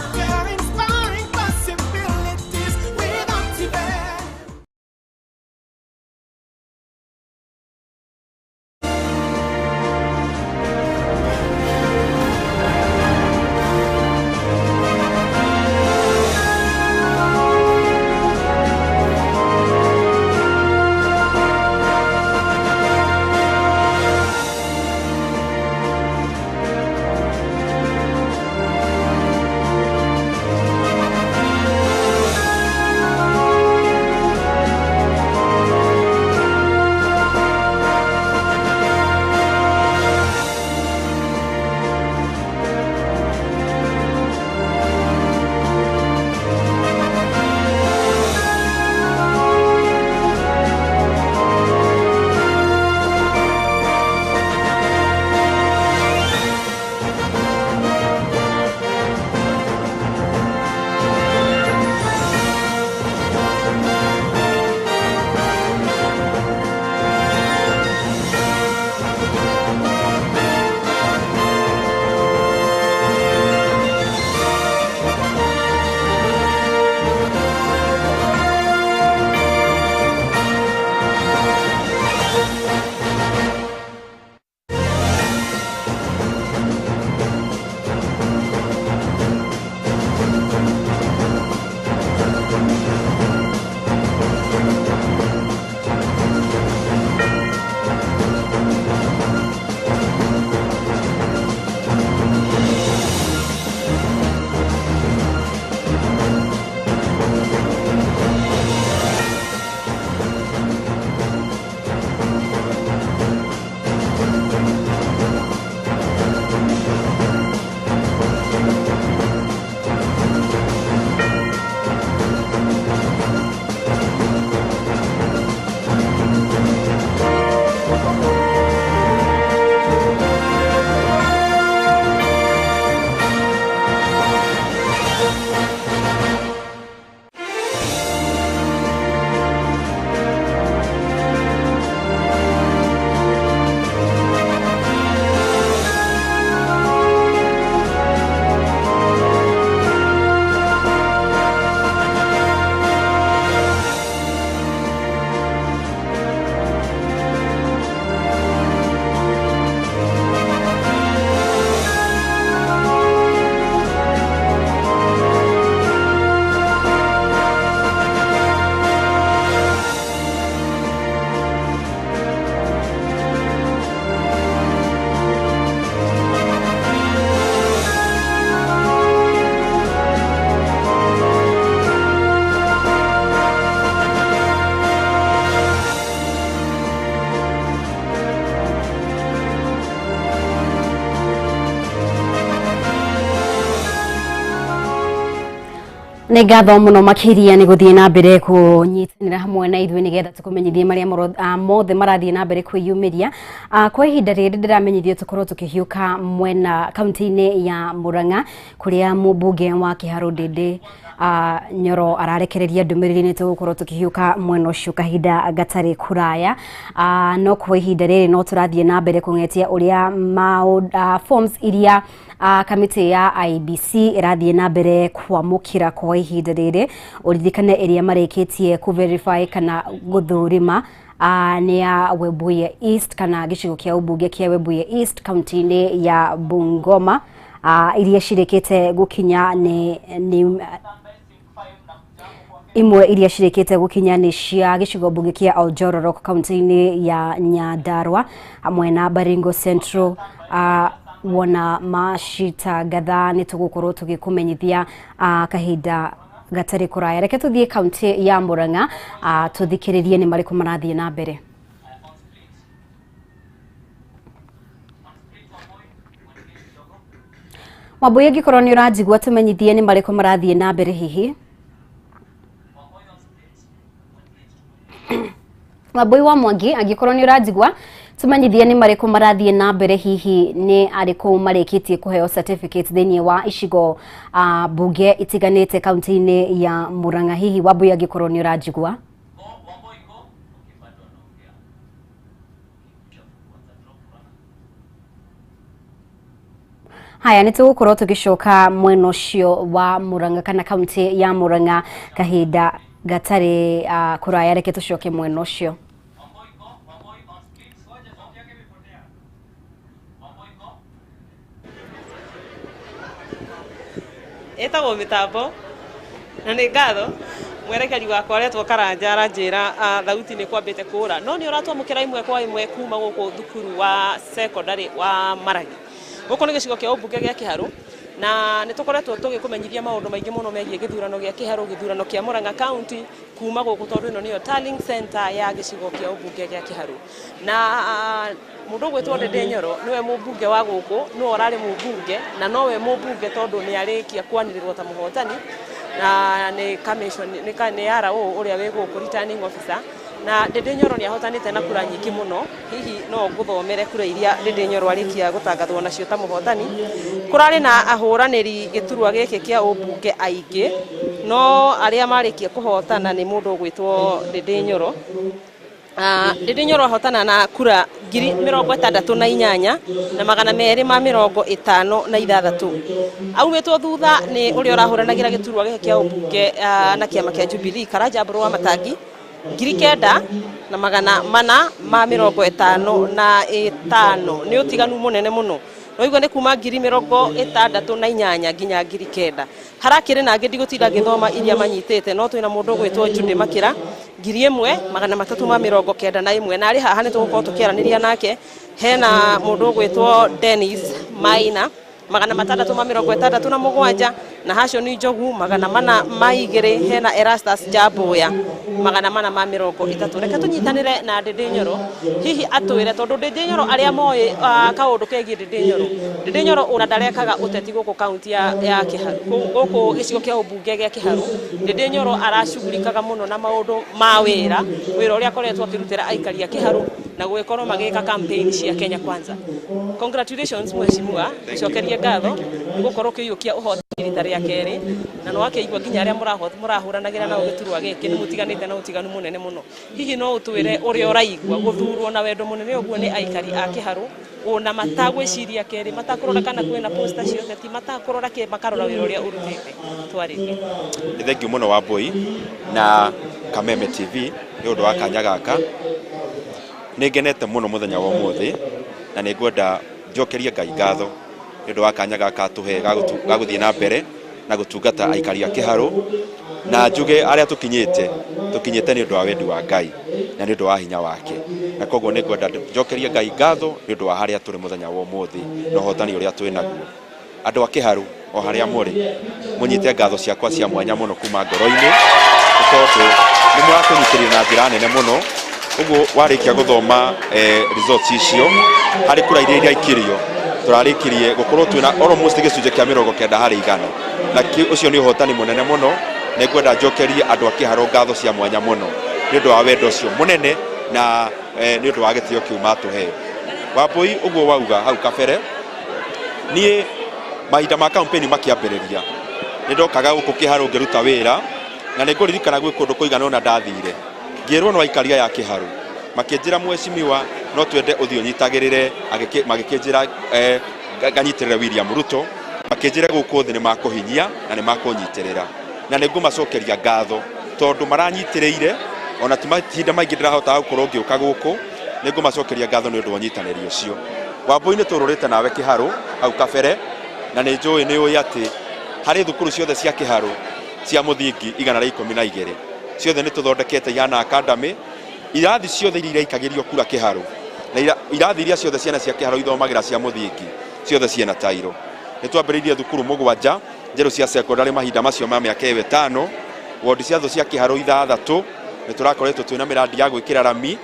Nĩ ngatho mũno makĩria nĩ gũthiĩ na mbere kũnyitanĩra hamwe na ithuĩ nĩgetha tũkũmenyithie marĩa mothe marathiĩ na mbere kwĩyumĩria. Kwa ihinda rĩrĩ ndĩramenyithio tũkorwo tũkĩhiũka mwena kaunti-inĩ ya Murang'a kũrĩa mũmbunge wa Kĩharũ Ndĩndĩ Nyoro ararekereria ndũmĩrĩri. Nĩ tũgũkorwo tũkĩhiũka mwena ũcio kahinda gatarĩ kũraya, no kwa ihinda rĩrĩ no tũrathiĩ na mbere kũng'etia ũrĩa forms iria kamĩtĩ ya IEBC ĩrathiĩ na mbere kwamũkĩra kwa ihinda rĩrĩ. Ũririkane ĩrĩa marĩkĩtie kũ verify kana gũthũrima nĩ ya Webuye East kana gĩcigo kĩa ũmbunge kĩa Webuye East kaunti-inĩ ya Bungoma, iria cirĩkĩte gũkinya nĩ imwe iria cirĩkĩte gũkinya nĩ cia gĩcigo mbunge kĩa Oljororok kaunti-inĩ ya Nyandarua hamwe na Baringo Central. Wona macitangatha nĩ tũgũkorwo tũgĩkũmenyithia kahinda gatarĩ kũraya. Reke tũthiĩ kaunti ya Murang'a tũthikĩrĩrie nĩ marĩkũ marathiĩ na mbere. Wambui, angĩkorwo nĩ ũranjigua tũmenyithie nĩ marĩkũ marathiĩ na mbere hihi. Wambui wa Mwangi, angĩkorwo nĩ ũranjigua Tumenyithie nĩ marĩkũ marathiĩ na mbere, hihi nĩ arĩkũ marĩkĩtie kũheo certificates thĩinĩ wa icigo bunge itiganĩte kaunti-inĩ ya Murang'a. Hihi Wambui, angĩkorwo nĩ ũranjigua. Haya, nĩ tũgũkorwo tũgĩcoka mwena ũcio wa Murang'a kana kaunti ya Murang'a kahinda gatarĩ kũraya. Reke tũcoke mwena ũcio. Ĩtagwo mĩtambo na nĩ ngatho mwerekeri wakwa aretwo Karanja aranjĩra thauti nĩ kwambĩte kũra, no nĩ ũratwamũkĩra ĩmwe kwa ĩmwe kuma gũkũ thukuru wa secondary wa Maragi. Gũkũ nĩ gĩcigo kĩa ũmbunge gĩa Kĩharũ, na nĩ tũkoretwo tũgĩkũmenyithia maũndũ maingĩ mũno megiĩ gĩthurano gĩa Kĩharũ, gĩthurano kĩa Murang'a County kuma gũkũ, tondũ ĩno nĩyo tallying center ya gĩcigo kĩa ũmbunge gĩa Kĩharũ. Na mũndũ ũgwĩtwo Ndindi Nyoro nĩwe mũmbunge wa gũkũ, nĩwe ũrarĩ mũmbunge na nowe mũmbunge tondũ nĩ arĩkia kwanĩrĩrwo ta mũhotani na nĩ commission, nĩ RO ũrĩa wĩ gũkũ, returning officer. Na Ndindi Nyoro nĩ ahotanĩte na kura nyingĩ mũno. Hihi no ngũthomere kura iria Ndindi Nyoro arĩkia gũtangathwo nacio ta mũhotani. Kũrarĩ na ahũranĩri gĩturwa gĩkĩ kĩa ũmbunge aingĩ, no arĩa marĩkia kũhotana nĩ mũndũ ũgwĩtwo Ndindi Nyoro. Ndindi Nyoro ahotana na kura 68,256. Aumĩtwo thutha nĩ ũrĩa ũrahũranagĩra gĩturwa gĩkĩ kĩa ũmbunge na kĩama kĩa Jubilee, Karanja Mbũrũ wa Matangi, 9,455. Nĩ ũtiganu mũnene mũno, noigua nĩ kuma 68,000 nginya 9,000. Harakĩrĩ na angĩ ndigũtinda ngĩthoma iria manyitĩte, no twĩna mũndũ ũgwĩtwo Jude Makĩra, 1,391, na arĩ haha nĩ tũgũkorwo tũkĩaranĩria nake. Hena mũndũ ũgwĩtwo Dennis Maina, 667, na Hashoni Njogu, 402. Hena Erastus Njambuya, 430. Reke tũnyitanĩre na Ndindi Nyoro, hihi atwĩre, tondũ Ndindi Nyoro, arĩa moĩ kaũndũ kegiĩ Ndindi Nyoro, Ndindi Nyoro ona ndarekaga ũteti gũkũ kaunti ya Kĩharũ, gũkũ gĩcigo kĩa ũmbunge gĩa Kĩharũ. Ndindi Nyoro aracugurikaga mũno na maũndũ ma wĩra, wĩra ũrĩa akoretwo akĩrutĩra aikari a Kĩharũ na gũgĩkorwo magĩka campaign cia Kenya Kwanza. Congratulations, mheshimiwa, cokerie ngatho nĩ gũkorwo ũkĩiyũkia ũhotani rita rĩa kerĩ, na nĩ wakĩigua nginya arĩa mũrahũranagĩra nao gĩturwa gĩkĩ nĩ mũtiganĩte na ũtiganu mũnene mũno. Hihi no ũtwĩre ũrĩa ũraigua gũthurwo na wendo mũnene ũguo nĩ aikari a Kĩharũ, ona matagwĩciria kerĩ, matakũrora kana kwĩna poster cia ũteti, matakũrora kĩ, makarora wĩra ũrĩa ũrutĩte? Twarĩrie. Nĩ thengiũ mũno Wambui na Kameme TV nĩ ũndũ wa kanya gaka. Nĩ ngenete mũno mũthenya wa ũmũthĩ, na nĩ ngwenda njokerie Ngai ngatho nĩ ũndũ wa kanya gaka atũhe ga gũthiĩ na mbere na gũtungata aikari a Kĩharũ, na njuge arĩa tũkinyĩte, tũkinyĩte nĩ ũndũ wa wendi wa Ngai na nĩ ũndũ wa hinya wake, na koguo nĩ ngwenda njokerie Ngai ngatho nĩ ũndũ wa harĩa tũrĩ mũthenya wa ũmũthĩ na ũhotani ũrĩa twĩ naguo. Andũ a Kĩharũ o harĩa mũrĩ, mũnyite ngatho ciakwa cia mwanya mũno kuma ngoro-inĩ, nĩ tondũ nĩ mũratũnyitĩrĩra na njĩra nene mũno. Ũguo warĩkia gũthoma results icio, harĩ kura iria iraikirio, tũrarĩkirie gũkorwo twĩna almost gĩcunjĩ kĩa 90%, na ũcio nĩ ũhotani mũnene mũno. Nĩ ngwenda njokerie andũ a Kĩharũ ngatho cia mwanya mũno nĩ ũndũ wa wendo ũcio mũnene na nĩ ũndũ wa gĩtĩo kĩu matũhe. Wambui, ũguo wauga hau kabere, niĩ mahinda ma campaign makĩambĩrĩria nĩ ndokaga gũkũ Kĩharũ ngĩruta wĩra, na nĩ ngũririkana gwĩ kũndũ kũigana ũna ndathire ngĩrwo no aikari aya a Kĩharũ makĩnjĩra, "Mheshimiwa, no twende ũthiĩ ũnyitagĩrĩre," magĩkĩnjĩra nganyitĩrĩre William Ruto, makĩnjĩra gũkũ thĩ nĩ makũhinyia na nĩ makũnyitĩrĩra, na nĩ ngũmacokeria ngatho tondũ maranyitĩrĩire ona ti mahinda maingĩ ndĩrahotaga gũkorwo ngĩũka gũkũ. Nĩ ngũmacokeria ngatho nĩ ũndũ wa ũnyitanĩri ũcio. Wambui, nĩ tũrũrĩte nawe Kĩharũ hau kabere, na nĩ njũĩ nĩ ũĩ atĩ harĩ thukuru ciothe cia Kĩharũ cia mũthingi 112 ciothe nĩ tũthondekete ihana academy. Irathi ciothe iria iraikagĩrio kura Kĩharũ na irathi iria ciothe ciana cia Kĩharũ ithomagĩra cia mũthingi, ciothe ciĩna tairo. Nĩ twambĩrĩirie thukuru 7 njerũ cia secondary mahinda macio ma mĩaka ĩyo 5. Wondi ciothe cia Kĩharũ 6 nĩ tũrakoretwo twĩna mĩrandi ya gwĩkĩra rami,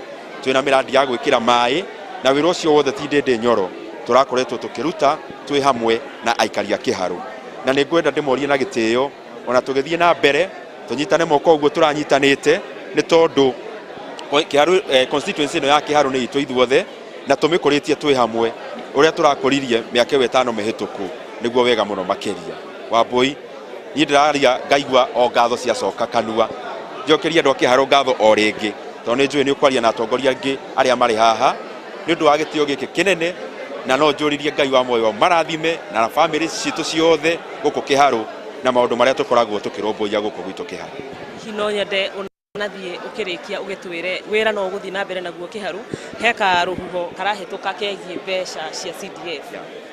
twĩna mĩrandi ya gwĩkĩra maĩ, na wĩra ũcio wothe ti Ndindi Nyoro tũrakoretwo tũkĩruta twĩ hamwe na aikari a Kĩharũ. Na nĩ ngwenda ndĩmorie na gĩtĩo, ona tũgĩthiĩ na mbere tũnyitane moko ũguo tũranyitanĩte, nĩ tondũ Kĩharũ, constituency ĩno ya Kĩharũ nĩ itũ ithuothe. Na tũmĩkũrĩtie twĩ hamwe ũrĩa tũrakũririe mĩaka ĩyo 5 mĩhĩtũku nĩguo wega mũno makĩria. Wambui, niĩ ndĩraria ngaigua o ngatho ciacoka kanua. Njokerie andũ a Kĩharũ ngatho o rĩngĩ tondũ nĩ njũĩ nĩ ũkwaria na atongoria angĩ arĩa marĩ haha nĩ ũndũ wa gĩtĩo gĩkĩ kĩnene, na no njũririe Ngai wa muoyo marathime na bamĩrĩ citũ ciothe gũkũ Kĩharũ na maũndũ marĩa tũkoragwo tũkĩrũmbũiya gũkũ gwitũ Kĩharũ. Hihi no nyende ũnathiĩ ũkĩrĩkia ũgĩtwĩre wĩra no ũgũthiĩ na mbere naguo Kĩharũ, he karũhuho karahĩtũka kegiĩ mbeca cia CDF.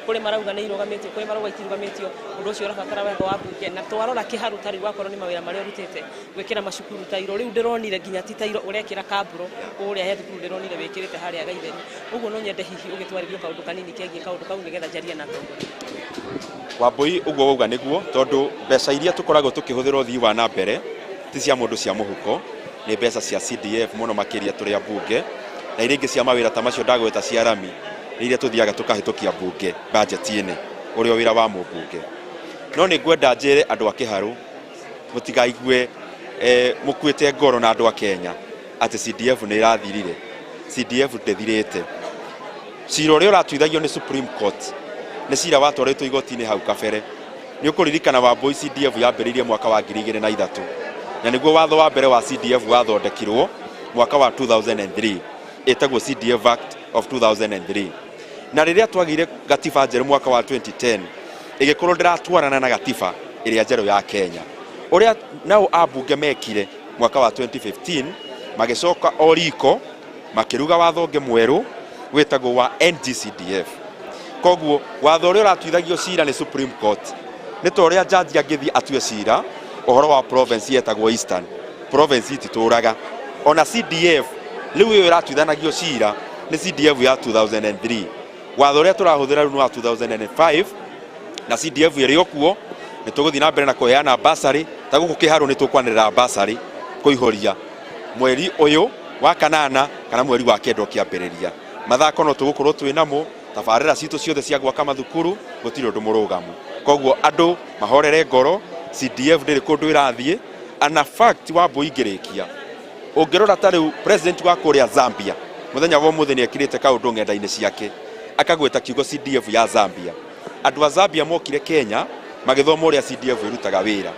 Kũrĩ marauga nĩ irũgamĩtio, kũrĩ marauga itirũgamĩtio, ũndũ ũcio ũrabatara watho wa mbunge, na twarora Kĩharũ ta rĩu wakorwo nĩ mawĩra marĩa ũrutĩte gwĩkĩra macukuru tairo, rĩu ndĩronire nginya ti tairo ũrekĩra kamburo kũrĩa he thukuru ndĩronire wĩkĩrĩte harĩa Gaitheri. Ũguo no nyende hihi ũgĩtwarĩrio kaũndũ kanini kegiĩ kaũndũ kau nĩgetha njarie na atongoria. Wambui, ũguo wauga nĩguo, tondũ mbeca iria tũkoragwo tũkĩhũthĩra ũthii wa na mbere ti cia mũndũ cia mũhuko, nĩ mbeca cia CDF mũno makĩria tũrĩ ambunge, na iria ingĩ cia mawĩra ta macio ndagweta cia rami nĩ iria tũthiaga tũkahĩtũkia mbunge budget-inĩ, ũrĩa wĩra wa mũmbunge. No nĩ ngwenda njĩre andũ a Kĩharũ mũtikaigue mũkuĩte ngoro na andũ a Kenya atĩ CDF nĩ ĩrathirire. CDF ndĩthirĩte. Cira ũrĩa ũratuithagio nĩ Supreme Court nĩ cira watwarĩtwo igoti-inĩ hau kabere. Nĩ ũkũririkana Wambui CDF yambĩrĩirie mwaka wa 2003, na nĩguo watho wa mbere wa CDF wathondekirwo mwaka wa 2003, ĩtagwo CDF Act of 2003. Na rĩrĩa twagĩire gatiba njerũ mwaka wa 2010, ĩgĩkorwo ndĩratwarana na gatiba ĩrĩa njerũ ya Kenya. Ũrĩa nao ambunge mekire mwaka wa 2015, magĩcoka o riko makĩruga watho ũngĩ mwerũ wĩtagwo wa NGCDF. Koguo watho ũrĩa ũratuithagio cira nĩ Supreme Court nĩ ta ũrĩa jaji angĩthiĩ atue cira ũhoro wa province yetagwo Eastern Province ititũraga. Ona CDF rĩu ĩyo ĩratuithanagio cira nĩ CDF ya 2003, watho ũrĩa tũrahũthĩra rĩu nĩ wa 2005, na CDF ĩrĩ o kuo. Nĩ tũgũthiĩ na mbere na kũheana bursary ta gũkũ Kĩharũ nĩ tũkwanĩrĩra bursary kũihũria mweri ũyũ wa kanana kana mweri wa 9 ũkĩambĩrĩria. Mathako no tũgũkorwo twĩ namo, tabarĩra citũ ciothe cia gwaka mathukuru gũtirĩ ũndũ mũrũgamu. Koguo andũ mahorere ngoro, CDF ndĩrĩ kũndũ ĩrathiĩ. Ana fact Wambui ingĩrĩkia, ũngĩrora ta rĩu president wa kũrĩa Zambia mũthenya wa ũmũthĩ nĩ ekĩrĩte kaũndũ ng'enda-inĩ ciake akagweta kiugo CDF ya Zambia. Andũ a Zambia mokire Kenya magĩthoma ũrĩa CDF ĩrutaga wĩra.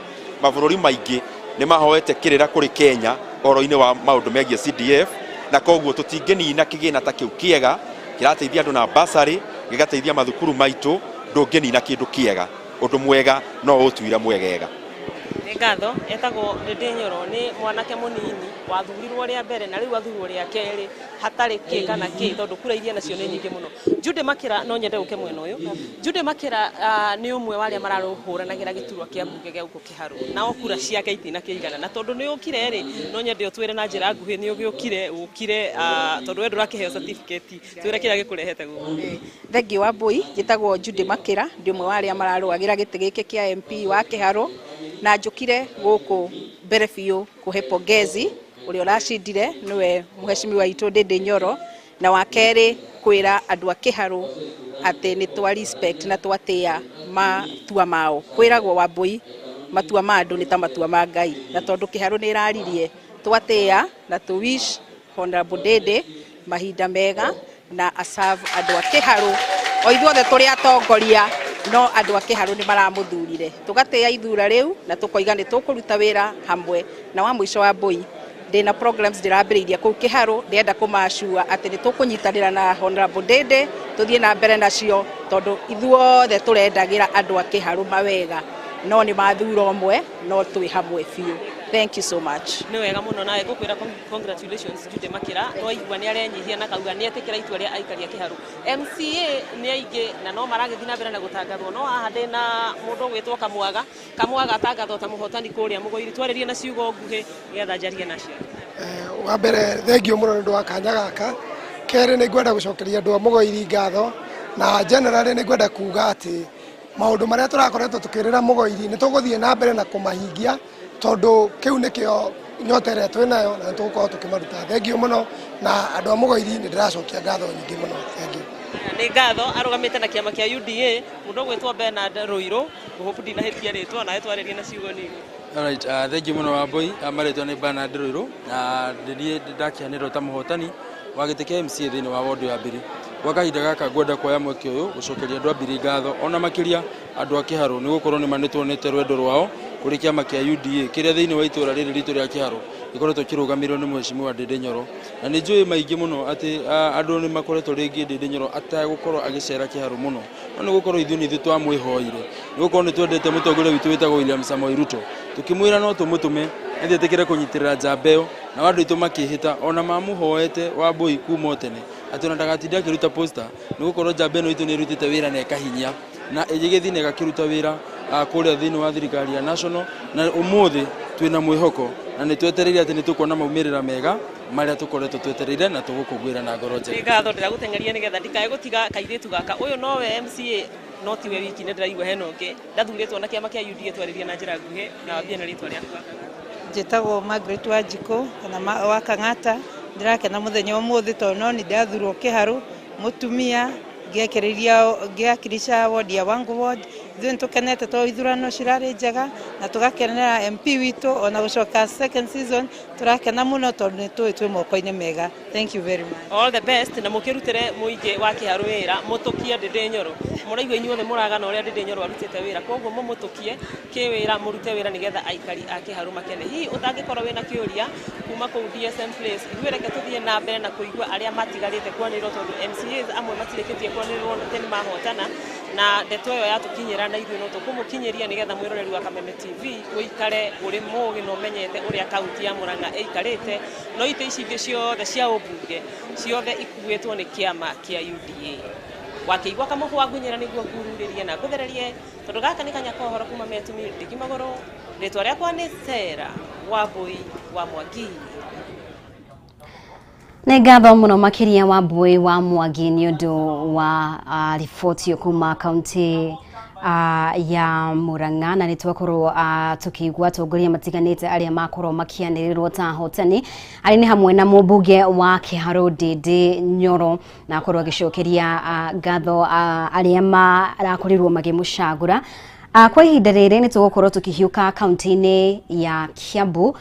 Mabũrũri maingĩ nĩ mahoete kĩrĩra kũrĩ Kenya ũhoro-inĩ wa maũndũ megiĩ CDF, na koguo tũtingĩnina kĩgĩna ta kĩu kĩega kĩrateithia andũ na bursary, gĩgateithia mathukuru maitũ. Ndũngĩnina kĩndũ kĩega, ũndũ mwega no ũtuire mwegega. Nĩ ngatho. Etagwo Ndĩndĩ Nyoro, nĩ mwanake mũnini wathurirwo rĩa mbere na rĩu athurwo rĩa kerĩ hatarĩ kĩ kana kĩ, tondũ kura iria nacio nĩ nyingĩ mũno. Jude Makĩra, no nyende ũke mwena ũyũ. Jude Makĩra nĩ ũmwe wa arĩa mararũhũranagĩra gĩturwa kĩa mbunge gĩa gũkũ Kĩharũ, nao kura ciake itinakĩigana, na tondũ nĩ ũkire rĩ, no nyende ũtwĩre na njĩra nguhĩ nĩ ũgĩũkire ũkire, tondũ we ndũrakĩheo certificate, twĩre kĩrĩa gĩkũrehete gũkũ. Thengiũ Wambui, njĩtagwo Judy Makĩra, ndĩ ũmwe wa arĩa mararũagĩra gĩtĩ gĩkĩ kĩa MP wa Kĩharũ, na njũkire gũkũ mbere biũ kũhe pongezi ũrĩa ũracindire nĩwe mheshimiwa witũ Ndĩndĩ Nyoro, na wa kerĩ kwĩra andũ a Kĩharũ atĩ nĩ twa respect na twatĩa matua mao. Kwĩragwo Wambui matua ma andũ nĩ ta matua ma Ngai, na tondũ Kĩharũ nĩ ĩraririe twatĩa na tũ wish Honorable Ndĩndĩ mahinda mega na aserve andũ a Kĩharũ. O ithuothe tũrĩ atongoria, no andũ a Kĩharũ nĩ maramũthurire, tũgatĩa ithura rĩu na tũkoiga nĩ tũkũruta wĩra hamwe. Na wa mũico Wambui, ndĩna programs ndĩrambĩrĩirie kũu Kĩharũ, ndĩrenda kũmacua atĩ nĩ tũkũnyitanĩra na Honorable Ndĩndĩ tũthiĩ na mbere nacio, tondũ ithuothe tũrendagĩra andũ a Kĩharũ mawega, no nĩ mathura ũmwe, no twĩ hamwe biũ. Thank you so much. Nĩ wega mũno, nawe ngũkwĩra congratulations Jude Makĩra. Twaigua nĩ arenyihia na kauga nĩ etĩkĩra itua rĩa aikari a Kĩharũ. MCA nĩ aingĩ na no maragĩthiĩ na mbere na gũtangathwo, no haha ndĩ na mũndũ ũgwĩtwo Kamwaga. Kamwaga atangathwo ta mũhotani kũrĩa Mũgoiri. Twarĩrie na ciugo nguhĩ nĩgetha njarie nacio. Wa mbere, thengio mũno nĩ ũndũ wa kanya gaka. Kerĩ, nĩ ngwenda gũcokeria andũ a Mũgoiri ngatho, na generally nĩ ngwenda kuga atĩ maũndũ marĩa tũrakoretwo tũkĩrĩra Mũgoiri nĩ tũgũthiĩ na mbere na kũmahingia, tondũ kĩu nĩkĩo nyota ĩrĩa twĩ nayo na nĩ tũgũkorwo tũkĩmaruta. Thengio mũno, na andũ a Mũgoiri nĩ ndĩracokia ngatho nyingĩ mũno. Thengio. Nĩ ngatho. Arũgamĩte na kĩama kĩa UDA, mũndũ ũgwĩtwo Bernard Rũirũ, ngũhope ndinahĩtia rĩtwa, nawe twarĩrie na ciugo nini. Alright, thank you mũno Wambui. Marĩtwa nĩ Bernard Rũirũ na ndĩthiĩ ndakĩanĩrwo ta mũhotani wa gĩtĩ kĩa MCA thĩinĩ wa ward ya Mbiri. Gwa kahinda gaka ngwenda kuoya mweke ũyũ gũcokeria andũ a Mbiri ngatho ona makĩria andũ a Kĩharũ nĩ gũkorwo nĩ manĩtuonete rwendo rwao kũrĩ kĩama kĩa UDA kĩrĩa thĩinĩ wa itũra rĩrĩ ritũ rĩa Kĩharũ gĩkoretwo kĩrũgamĩrĩirwo nĩ Mheshimiwa Ndindi Nyoro. Na nĩ njũĩ maingĩ mũno atĩ andũ nĩ makoretwo rĩngĩ Ndindi Nyoro atagũkorwo agĩcera Kĩharũ mũno, no nĩ gũkorwo ithuĩ nĩ ithuĩ twamwĩhoire, nĩ gũkorwo nĩ twendete mũtongoria witũ wĩtagwo William Samoei Ruto, tũkĩmwĩra no tũmũtũme nĩgetha etĩkĩre kũnyitĩrĩra njamba ĩyo, na andũ aitũ makĩhĩta ona mamũhoete Wambui kuma o tene atĩ ona ndagatinde akĩruta poster, nĩ gũkorwo njamba ĩno itũ nĩ ĩrutĩte wĩra na ĩkahinyia na ĩgĩgĩthiĩ na ĩgakĩruta wĩra kũrĩa thĩinĩ wa thirikari ya national, na ũmũthĩ twĩna mwĩhoko na nĩ twetereire atĩ nĩ tũkuona maumĩrĩra mega marĩa tũkoretwo twetereire na tũgũkũngũĩra na ngoro njega. Nĩ ngatho ndĩragũteng'eria nĩgetha ndikae gũtiga kairĩtu gaka. Ũyũ nowe MCA no tiwe wiki, nĩ ndĩraigua hena ũngĩ ndathurĩtwo na kĩama kĩa UDA. Twarĩrie na njĩra nguhĩ na wambie na rĩtwa rĩaku. Njĩtagwo Margaret Wanjikũ kana wa Kang'ata. Ndĩrakena mũthenya ũmũthĩ tondũ no nĩ ndathurwo Kĩharũ mũtumia ngĩakirisha ward ya Wangu ward. Ithuĩ nĩtũkenete tondũ ithurano cirarĩ njega na tũgakenera MP witũ ona gũcoka second season. Tũrakena mũno tondũ nĩ tũĩ twĩ moko-inĩ mega. Thank you very much. All the best na mũkĩrutĩre mũingĩ wa Kĩharũ wĩra, mũtũkie Ndindi Nyoro. Mũraigua inyuothe mũragana ũrĩa Ndindi Nyoro arutĩte wĩra, koguo mũmũtũkie kĩwĩra, mũrute wĩra nĩgetha aikari a Kĩharũ makene. Hihi ũtangĩkorwo wĩna kĩũria kuma kũu DSM Place, ithuĩ reke tũthiĩ na mbere na kũigua arĩa matigarĩte kwanĩrĩrwo, tondũ MCAs amwe matirĩkĩtie kwanĩrĩrwo atĩ nĩ mahotana, na ndeto ĩyo yatũkinyĩra na ithuĩ no tũkũmũkinyĩria nĩgetha mwĩroreri wa Kameme TV ũikare ũrĩ mũgĩ na ũmenyete ũrĩa kaunti ya Murang'a ĩikarĩte. No itĩ ici ingĩ ciothe cia ũmbunge ciothe ikuĩtwo nĩ kĩama kĩa UDA. Wakĩigua kamũhwa ngunyĩra nĩguo ngururĩrie na ngũthererie, tondũ gaka nĩ kanya ka ũhoro kuma Metumi Ndigi Magũrũ. Rĩtwa rĩakwa nĩ Sarah Wambui wa Mwangi. Nĩ ngatho mũno makĩria Wambui wa Mwangi nĩ ũndũ wa riboti kuma kaunti ya Murang'a, na nĩ twakorwo tũkĩigua atongoria matiganĩte arĩa makorwo makĩanĩrĩrwo ta ahotani, arĩa nĩ hamwe na mũmbunge wa Kĩharũ Ndindi Nyoro, na akorwo agĩcokeria ngatho arĩa marakorirwo makĩmũcagũra. Kwa ihinda rĩrĩ nĩ tũgũkorwo tũkĩhiũka kaunti-inĩ ya Kiambu.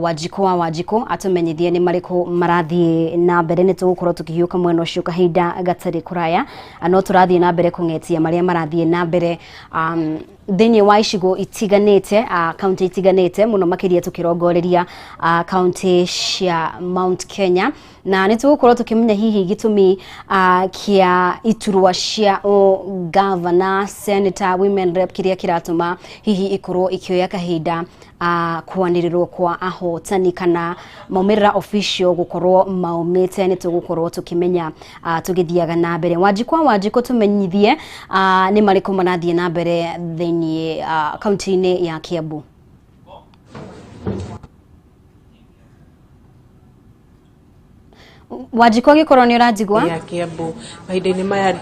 Wanjikũ wa Wanjikũ atũmenyithie nĩ marĩkũ marathiĩ na mbere. Nĩ tũgũkorwo tũkĩhiũka mwena ũcio kahinda gatarĩ kũraya, no tũrathiĩ na mbere kũng'etia marĩa marathiĩ na mbere thĩinĩ wa icigo itiganĩte, kaunti itiganĩte mũno makĩria tũkĩrongoreria kaunti cia Mount Kenya, na nĩ tũgũkorwo tũkĩmenya hihi gĩtũmi kĩa iturwa cia governor, senator, women rep kĩrĩa kĩratũma hihi ikorwo ikĩoya kahinda kwanĩrĩrwo kwa ahotani kana maumĩrĩra official gũkorwo maumĩte. Nĩ tũgũkorwo tũkĩmenya tũgĩthiaga na mbere. Wanjikũ wa Wanjikũ tũmenyithie nĩ marĩkũ marathiĩ na mbere thĩinĩ kaunti-inĩ ya Kiambu. Wanjikũ, angĩkorwo nĩ ũranjigua. Ya Kiambu mahinda-inĩ maya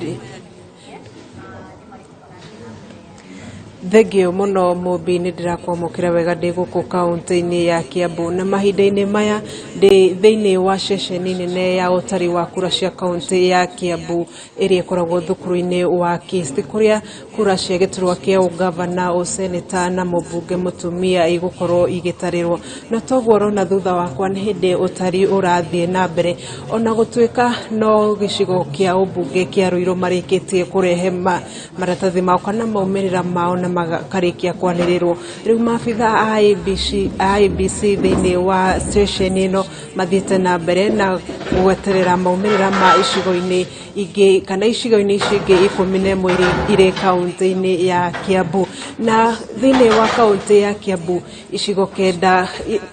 thengio mũno Mũmbi, nĩ ndĩrakwamũkĩra wega ndĩ gũkũ kaunti-inĩ ya Kiambu, na mahinda-inĩ maya ndĩ thĩinĩ wa ceceni nene ya ũtari wa kura cia kaunti ya Kiambu ĩrĩa ĩkoragwo thukuru-inĩ wa KIST, kũrĩa kura cia gĩturwa kĩa ũgavana, ũseneta na mũmbunge mũtumia igũkorwo igĩtarĩrwo. Na toguo ũrona thutha wakwa nĩ hĩndĩ ũtari ũrathiĩ na mbere, ona gũtuĩka no gĩcigo kĩa ũmbunge kĩa Ruiru marĩkĩtie kũrehe maratathi mao kana maumĩrĩra mao na makarĩkia kwanĩrĩrwo. Rĩu maabitha a IEBC thĩinĩ wa station ĩno mathiĩte na mbere na gweterera maumĩrĩra ma icigo-inĩ ingĩ kana icigo-inĩ ici ingĩ 11 irĩ kaunti-inĩ ya Kiambu. Na thĩinĩ wa kaunti ya Kiambu icigo kenda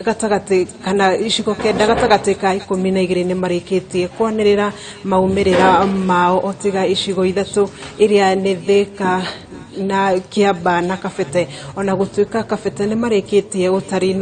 gatagatĩ kana icigo kenda gatagatĩ ka 12 nĩ marĩkĩtie kwanĩrĩra maumĩrĩra mao, o tiga icigo ithatũ iria nĩ Thika na Kiamba na Kabete. Ona gũtuĩka Kabete nĩ marĩkĩtie ũtari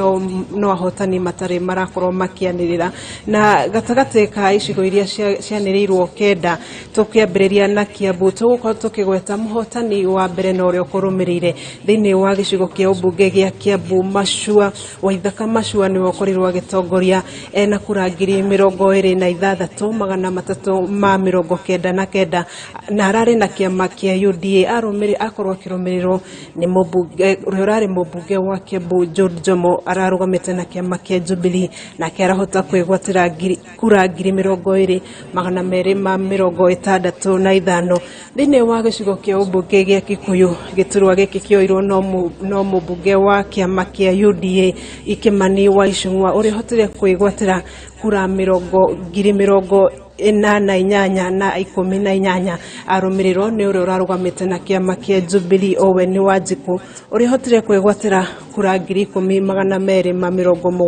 no ahotani matarĩ marakorwo makĩanĩrĩra. Na gatagatĩ ka icigo iria cianĩrĩirwo kenda, tũkĩambĩrĩria na Kiambu, tũgũkorwo tũkĩgweta mũhotani wa mbere na ũrĩa ũkũrũmĩrĩire thĩinĩ wa gĩcigo kĩa ũmbunge gĩa Kiambu, Machua Waithaka Machua nĩwe ũkorirwo agĩtongoria ena kura 26,399 na ararĩ na kĩama kĩa UDA. Arũmĩrĩ akorwo Agakorwo akĩrũmĩrĩrwo nĩ mũmbunge ũrĩa ũrarĩ mũmbunge wa Kiambu John Njomo, ararũgamĩte na kĩama kĩa Jubilee, nake arahota kwĩgwatĩra kura 20,265. Thĩinĩ wa gĩcigo kĩa ũmbunge gĩa Kikuyu, gĩturwa gĩkĩ kĩoirwo no mũmbunge wa kĩama kĩa UDA Ikemani wa Icũng'wa, ũrĩa ũhotire kwĩgwatĩra kura mĩrongo 88,018, arũmĩrĩrwo nĩ ũrĩa ũrarũgamĩte na kĩama kĩa Jubilee Owen Wanjikũ, ũrĩa ũhotire kwĩgwatĩra kura 10,270.